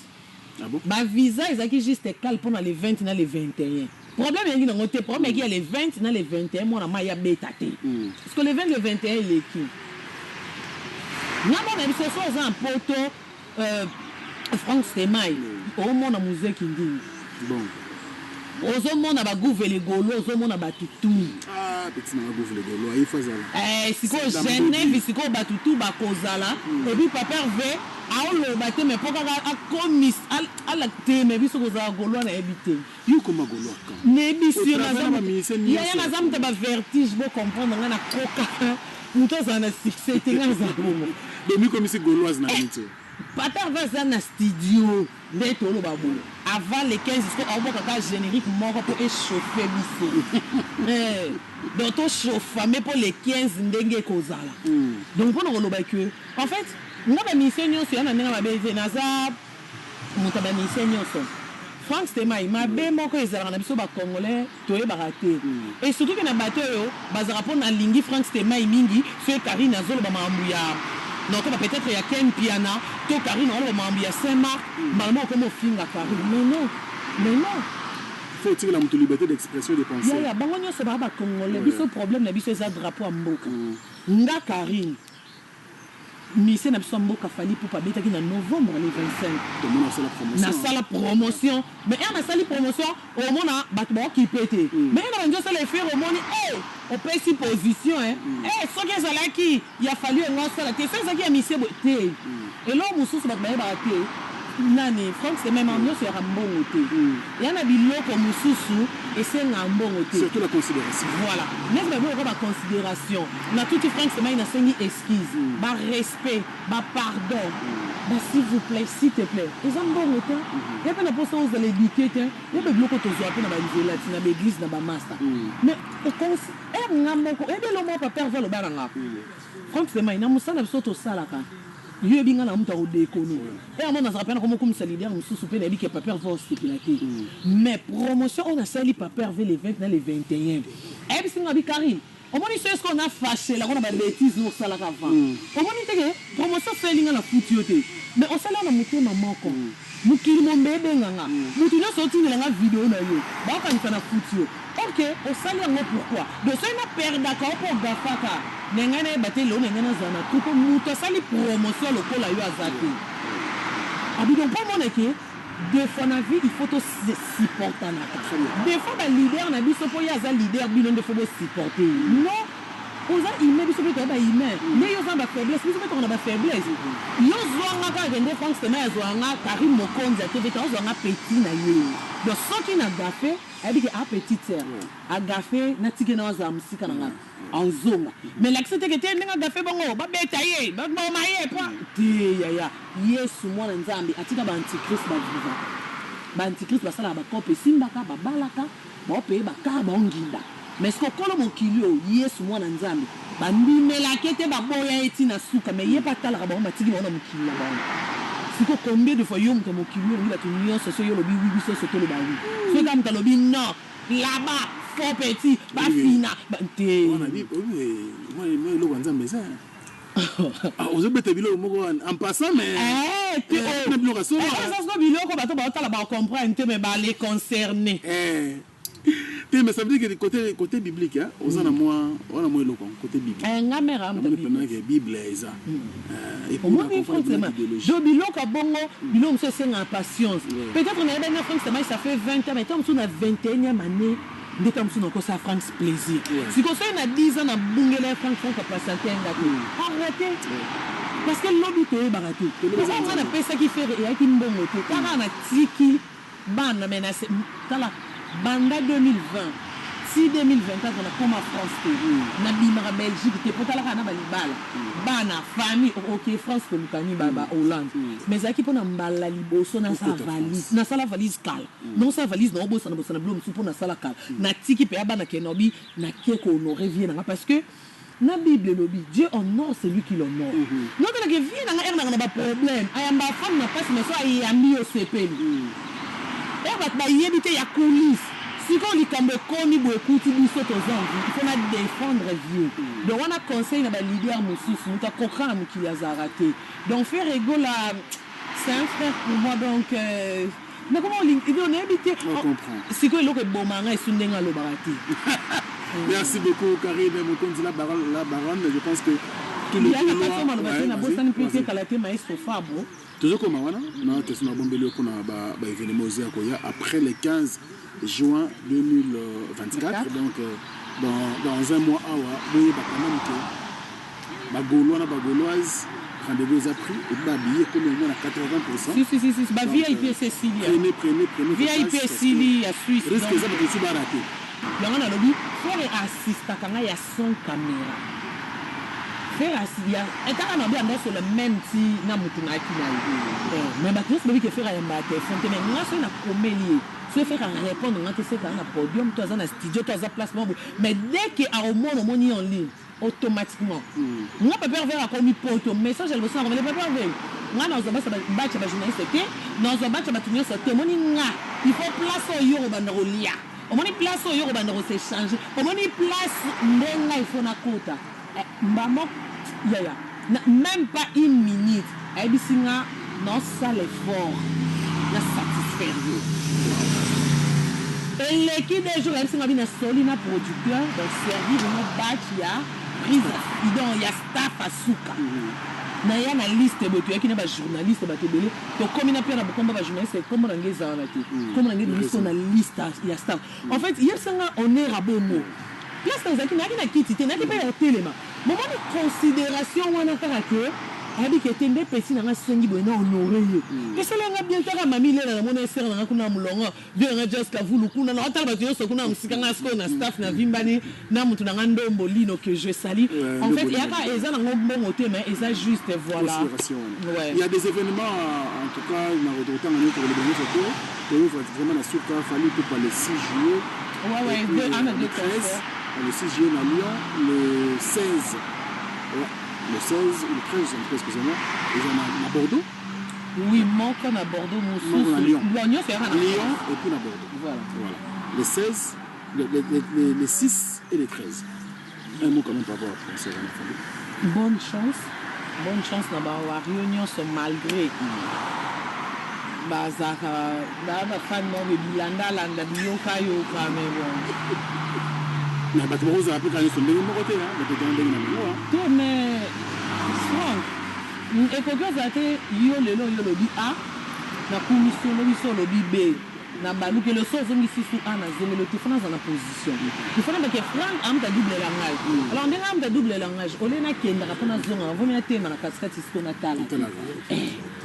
Ah bon? Bavisa ezalaki juste kale mpona le 20 na le 21. Problème yangi nango te, problème yaki ya le 20 na le 21, mwana mai abeta te, parce que le 20, le 21 eleki. Nga mona biso so oza na poto, Frank Stemai, omona muzeki ndingi. Bon. Ozomona baguvele golo, ozomona bato tu. Ah, petit nanga guvele golo ayi fazala. Sikoyo Genève, sikoyo bato tu bakozala. Et puis papa Herve aoloba te, mais mpo kaka akomis ala te, mais biso kozala gaulois nayebi te. Yo koma gaulois quand? Nayebi sur. Otravaille na bamusicien nyonso. Yaya, naza moto ya bavertige, bocomprendre ngai, nakoka moto azala na succès te, ngai nazala bongo. Domi komisi gauloise na nini te? Papa Herve aza na studio nde toloba boye avant le 15, siko aoboka kaka générique moko mpo echauffe biso. Donc tochauffame mpo le 15 ndenge ekozala. Donc mpona koloba ke en fait nga bamusicien nyonso ya na ndenge mabe te, naza moto ya bamusicien nyonso. Frank Stemai, mabe moko ezalaka na biso Bacongolais, toyebaka te, et surtout ke na bato oyo bazalaka mpo nalingi Frank Stemai mingi. Soki Karine azoloba makambo ya nakoba peut-être ya Ken Piana, to Karine aloba makambo ya Saint Marc, mbala moko okoma ofinga Karine. Mais non, mais non. Faut otikela moto liberté d'expression et de pensée. Yaya, bango nyonso baa Bacongolais. Biso problème na biso eza drapeau ya mboka. Nga Karine, musicien na biso ya mboka Fally Ipupa abetaki na novembre le 25. Tomona osala promotion. Nasala promotion, mais ere nasali promotion, omona bato baokipe te. Mais ere na bandi osala efere, omoni e opesi position e soki ezalaki ya Fally onga osala te, soki ezalaki ya misie boye te. Eloko mosusu bato bayebaka te, nani Frank Semema nyonso yaka mbongo te, ya na biloko mosusu esengaka mbongo te. Surtout la considération. Voilà, neti babiloko baconsidération na tuti Frank Semai, nasengi excuse, barespect, bapardon, ba s'il vous plaît, s'il te plaît, eza mbongo te. Ya mpe na mposa ozala éduqué te, ya mpe biloko tozwa mpe na banzela ti na baeglise na bamasta. Mais ere nga moko oyebi elo moko papa Herve aloba na nga: "Frank Semai, na mosala biso tosalaka, yo yebi nga na moto akodekone ere mo nazalaka mpe na komokumisa leader mosusu mpe nayebi ke papa Herve osepela te." Mais promotion oyo nasali papa Herve le 20 na le 21, ayebisi nga bi: "Karine, Omoni so eske ona fâchelako na babêtises no osalaka avant. Omoni teke promotion osali nga na futi yo te, mais osali na motema moko. Mokili mombe ebenganga, motu nyonso otindela nga video na yo, baokanisa na futi yo. Ok, osali yango pourquoi? Donc soki naperdaka yo mpo ogafaka na ngai, nayeba te lelo na ngai nazala na trou, mpo moto asali promotion lokola yo aza te. Abi donc mpo omona ke des fois na vie il faut tosupportanaka. Des fois baleader na biso, mpo ye aza leader, bino nde faut bosupporte ye. Non, oza humain, biso mpe toya bahumain. Nde yo oza na bafaiblesse, biso mpe toka na bafaiblesse. Yo zwanga kaka nde Frank Sema azwanga Karim Mokonzi atv te, azwanga petit na ye. Donc soki na gafe, ayebi ke a petite sœur agafe, natike na azala mosika na nga, azonga. Mais lakisa teke te ndenge agafe bongo, babeta ye, baboma ye po te. Yaya, Yesu mwana Nzambe atika baantichrist baviva. Baantichrist basalaka bakope, esimbaka, babalaka, baopeye bakar, baonginda. Mais ce okolo mokili oyo, Yesu mwana Nzambe, bandimelaki te, baboya ye ntina suka. Mais ye mpe atalaka bango, batiki bango na mokili na bango. Siko combien de fois yo moto ya mokili oyo olingi bato nyonso, so yo olobi oui, biso nyonso toloba oui? Soki kaka moto alobi non là-bas, faux petit, bafina te. Eloko ya Nzambe eza, ozobeta biloko moko en passant, mais na biloko ya solo. Eza biloko bato baotala, bacomprendre te, mais bale concerné. Te, mais ça veut dire que côté biblique, hein, oza na mwa wana mwa eloko côté biblique. Nga mère. Namoni ke Bible eza. Omoni, franchement, jo biloko ya bongo, biloko mosusu esengaka patience. Peut-être nayebani na Frank Stemai, ça fait 20 ans, mais ntango mosusu na 21e année nde ntango mosusu nakosala Frank plaisir. Sikoyo soki na 10 ans nabungela ye Frank, Frank apatiente nga te, arrête, parce que lobi toyebaka te. Mpo nga napesaki Ferre, eyaki mbongo te, kaka natiki bana. Mais tala, banda 2020 si 2024 nakoma France te, nabimaka Belgique te, mpo talaka na balibala, bana, famille. Ok, France kolukani ba Hollande, mais ezalaki mpona mbala liboso nasala valise. Nasala valise kala, naosala valise, naobosana bosana bilo mosusu mpo nasala kala. Natiki mpe ya bana ke nobi nake kohonorer vie nanga, parce que na Bible elobi: "Dieu honore celui qui l'honore." Notalaka vie nanga ere nanga na baproblème, ayamba femme na mpasi, mais so ayambi yo, sepeli. Ere bato bayebi te ya coulisse. Sikoyo likambo ekomi boye, ekuti biso toza envie, il faut na défendre vie. Donc wana conseil na baleader mosusu, moto akoka na mokili azalaka te. Donc Ferre Gola, c'est un frère pour moi. Donc nakoma nayebi te sikoyo eloko ebomanga esu ndenge alobaka te. Merci beaucoup, Karine Mokonzi, la baronne, la baronne. Je pense que tous les Gaulois nabosani mpe te, kala te maestro Fabo. Tozokoma wana na question na bombeli yo mpona baévénement oyo ya koya après le 15 juin 2024. Donc dans un mois awa, boyeba quand même que bagaulois na bagauloise, rendez-vous eza pris et babillet ekomi au moins na 80. Si, si, si, si, ba VIP esi esili. Prenez, prenez, prenez. VIP esili ya Suisse. Risque eza bato mosusu barater. Yango nalobi, Ferre assistaka ngai ya sans caméra. Ferre etaka na bi andosola même ti na motu nayaki na ye, mais bato nyonso babi ke Ferre ayambaka telefone te. Mais nga soki nakomeli ye, soki Ferre arépondre nga te, seka aza na podium to aza na studio to aza place moko. Mais dès que aomona, omoni ye en ligne, automatiquement nga papa Herve akomi poto, message ya liboso nakomeli papa Herve: nga nazwa basa batya bajournaliste te, nazwa batya bato nyonso te. Omoni nga, il faut place oyo kobanda kolia, omoni place oyo kobanda kos'échanger, omoni place nde ngai il faut nakota mbamo. Yaya, même pas une minute, ayebisi nga naosala effort na satisfaire yo. Eleki 2 jours, ayebisi nga bi nasoli na producteur, donc servir no batch ya prise, donc ya staff asuka naya na liste boye. Toyaki na bajournaliste, bato ebele, tokómi na mpe na bokomba bajournaliste, kombo na ngai eza wana te, kombo na ngai ebimiso na liste ya staff. En fait, yebisanga honneur abongo place nazalaki, nayaki na kiti te, nayaki mpe ya telema. Momoni considération wana kaka ke ayebi ke te nde pesi nanga sengi boye na honore ye, esalanga bien. Taka mami lela, namona esere nanga kuna molongo, vie nanga Jas Kavulu kuna, na otala bato nyonso kuna mosika. Nga sikoyo na staff na vimbani na mutu nanga Ndombo Lino que je salue. En fait, eyaka eza nango mbongo te, mais eza juste, voilà. Ouais. Il y a des événements en tout cas na otanga nyonso, koloba nyonso te. Toyo vraiment na suka, Fally Ipupa le 6 juillet. Ouais, deux, un, deux. Le 13, le 6 juillet na Lyon, le 16, ouais, le 16 ou le 13 en tout cas, excusez-moi, eza na Bordeaux. Oui, moko na Bordeaux, mosusu na Lyon. Nyonso yaka na Lyon et puis na Bordeaux. Voilà. Voilà, le 16, le 6 et le 13. Un mot quand même par rapport à concert wana, Fally. Bonne chance, bonne chance na bawario nyonso, malgré bazalaka baa bafani moko bilandalanda, biyokayoka, mais bon. Na bato bakozala mpe kaka nyonso ndenge moko te, bato ezala ndenge na bango. Te, mais Frank, ekoki ozala te. Yo lelo oyo olobi A, nakumisi, olobi so, olobi B, na balukeli so, ozongisi su A, nazongeli te. Fona aza na position, il faut nabake Frank amuta double langage. Alors ndenge amuta double langage, olie nakendaka mpo nazongaka, vomi natema na katikati siko natala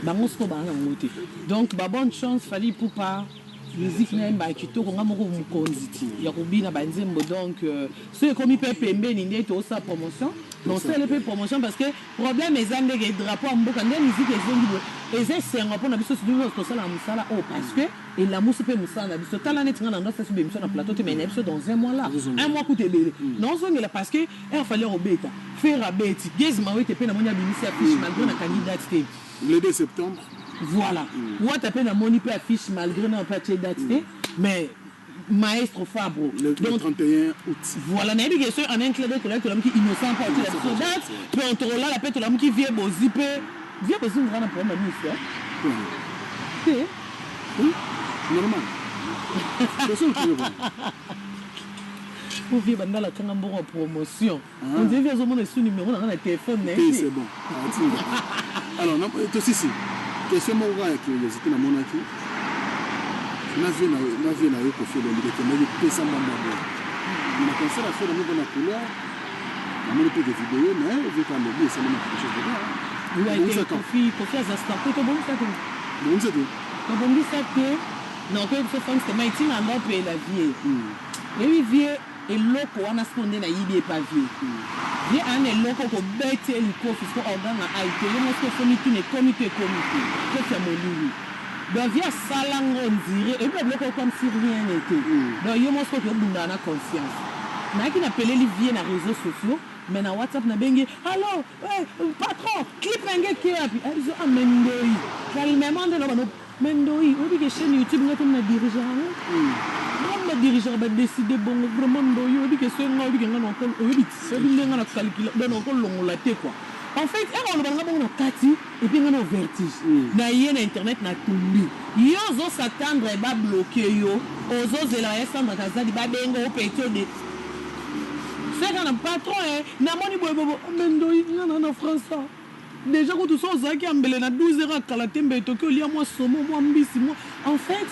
bango siko baa nango te. Donc ba bonne chance, Fally Ipupa. Musique na yembaka kitoko, nga moko mokonzi ti ya kobina banzembo. Donc so ekomi mpe pembeni nde toosala promotion, tosala mpe promotion, parce que problème eza ndenge drapeau ya mboka, nde musique ezongi boye, eza esengo mpona biso surtout tosalaka mosala oyo, parce que elamusi mpe mosala na biso. Tala neti nga na ndo asasi bémission na plateau te, mais na biso dans un mois là, un mois kuta ebele, naozongela, parce que air Fally akobeta, Ferre abeti, Gaz Mawete mpe namoni abimisi affiche malgré nakangi date te. Le 2 septembre. Voilà, Wata mpe namoni mpe affiche, malgré na mpe atie date te, mais maestro Fabro. Le 31 août. Voilà, nayebi ke so en un clin d'œil tolaki, tolamuki Innocent mpo atila biso date, mpe tolala mpe tolamuki vie bozi mpe vie bozi ngaka na problème ya miso te. Oui, normal. Question que tu veux. Po vie bandala akanga mbongo ya promotion, on dirait vie azomona esu numéro nanga na téléphone na ye. C'est bon. Alors tosisi question moko kaka ya curiosité. Namonaki na vie na yo, Koffi Olomide ekendaki pesa mbamba boye na concert affaire moko na couloir, namoni mpe de vidéo, mais veka alobi esalema quelque chose de bien. Koffi aza star te, tobongisa te. Bongisa te. Tobongisa te. Nakoyebi biso Frank Sema etinga nga opeyela vie, eyebi vie eloko wana. Siko nde nayibi epa vie, vie aa na eloko kobeti ye likofi, siko organe ai te, ye mo siko efomi tuna ekomi te, ekomi te kofi ya molili. Donc vie asalango ondire eyebi ba biloko comme si rien n'était. Donc ye mo siko oki obundaka na conscience. Nayaki napeleli vie na réseaux sociaux, mais na WhatsApp nabengi: "Allo, hey, patron, clip na nge eke wapi?" Abiso amendoi calmement nde na bano mendoi oyebi ke chaîne YouTube nga te na dirige yango, nga badirigeaka, badécider bongo. Vraiment ndoi oyebi ke so nga oyebi ke nga na oyebi oyebi nde nga na calcule, donc nakolongola te quoi. En fait, ere oloba nga bongo na kati, et puis nga na vertige na ye na internet natumbi yo. Ozos'attendre babloquer yo, ozozela ye Sandra Kazadi babenga opeti ode seka na patron e namoni boye boye. Me ndoi nga na France déjà kutu so ozalaki ya mbele na 12 heures akala te, mbele toki olia mwa somo, mwa mbisi, mwa. En fait,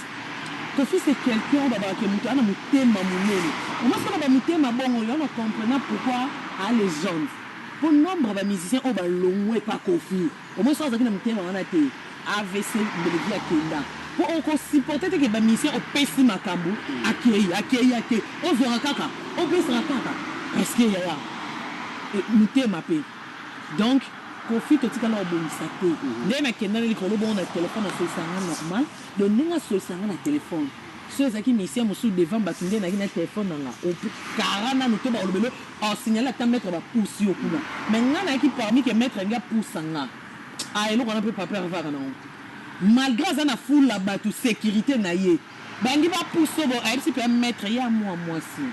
Koffi, c'est quelqu'un oyo babakake moto ana motema monene. Omasana bamotema bongo, yo na comprena pourquoi a légende, mpo nombre ya bamusicien oyo balongwe epa Koffi, omoi so azalaki na motema wana te, AVC mbelevi akenda, mpo okosupporter te ke bamusicien opesi makambo, akei akei akei, ozwaka kaka, opesaka kaka, parce que yaya motema mpe. Donc Koffi totikala obongisa te. Nde nakenda na likolo bongo na telefone, asolisanga normal. Donc ndenge asolisanga na telefone, so ezalaki musicien mosusu devant bato, nde nayaki na telefone nanga kara nanu to balobelo asignale ata maître bapusi yo kuna, mais nga nayaki parmi ke maître angi apusa nga. A eloko wana mpe papa arvaka nango, malgré aza na foule ya bato, sécurité na ye bangi bapuso bo ayebisi mpe maître ya mwa mwasi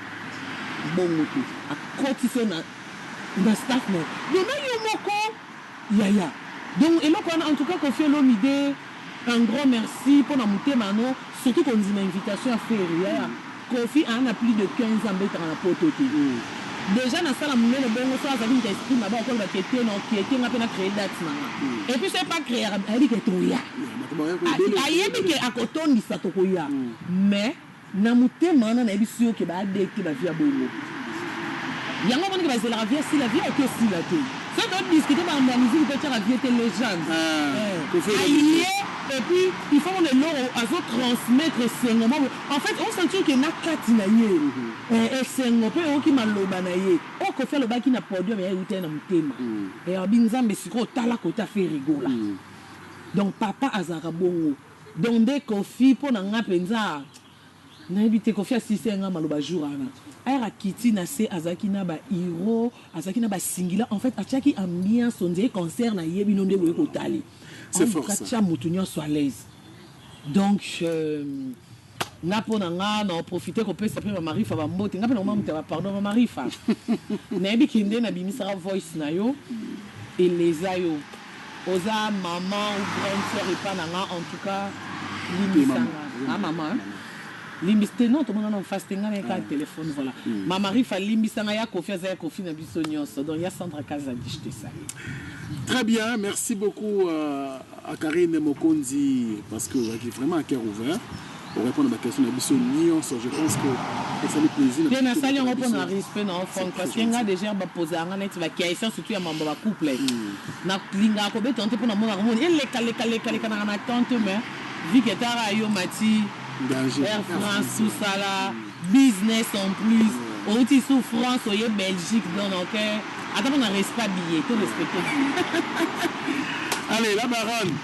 bongo te, akotisi yo na staff na ye dona yo moko yaya. Donc eloko wana, en tout cas Koffi Olomide, un grand merci mpona motema no, surtout kondima invitation ya Ferre. Yaya, Koffi aa na plus de 15 ans mbetaka na poto te. Déjà nasala monene bongo, so azalaki moto esprit mabe, akoloba ke te, na okie te, nga mpe na créer date na nga. Et puis so epa créer, ayebi ke toya, ayebi ke akotondisa, tokoya. Mais na motema wana nayebi si yo ke baade te, bavie ya bongo yango omoniki bazelaka vie esila, vie oki osila te. So todiscuter makambo ya musique, totiaka vie te, légende aye. Et puis il faut mona eloko azotransmettre esengo moko. En fait, osentir ke na kati na ye esengo mpe oyoki maloba na ye oyo Koffi alobaki na podium ya euta ye na motema eyabi Nzambe. Sikoyo otala kota Ferre Gola. Donc papa azalaka bongo. Donc nde Koffi mpo na nga mpenza nayebi te. Koffi asisi nga maloba jour wana ayaka, akiti na se, azalaki na bahero, azalaki na basingila. En fait, atiaki ambiance, on dirait concert na ye bino nde boye kotali. Atia motu nyonso à l'aise. Donc Nga mpo na nga na profite kopesa mpe Mamarifa bambote. Nga mpe nakoma moto ya bapardon. Mamarifa, nayebi ke nde nabimisaka voice na yo eleza yo, oza maman ou grande sœur epa na nga. En tout cas, limbisanga. Ah, mama, limbisi te. Non, tomona na face te, nga na ye kaka téléphone. Voilà, Mama Rifa, limbisanga. Ya Kofi aza ya Kofi na biso nyonso. Donc ya Sandra Kazadi, je te salue. Très bien, merci beaucoup à Karine Mokonzi, parce que vous avez vraiment un cœur ouvert pour répondre à ma question. Na biso nyonso, je pense que ça fait plaisir. Te, nasali yango mpo na respect na ofone, parce que nga déjà bapoza yanga neti baquestion, surtout ya mambo bacouple, nalingaka kobeta te mpo namonaka moni elekalekalekalekanaka na temps te. Mais vu que tara yo mati Danger. Air France, tout ça là, business en plus, outi sous France, oye Belgique, donc ok, ata mpona respect billet to respecte billet. Allez, la baronne.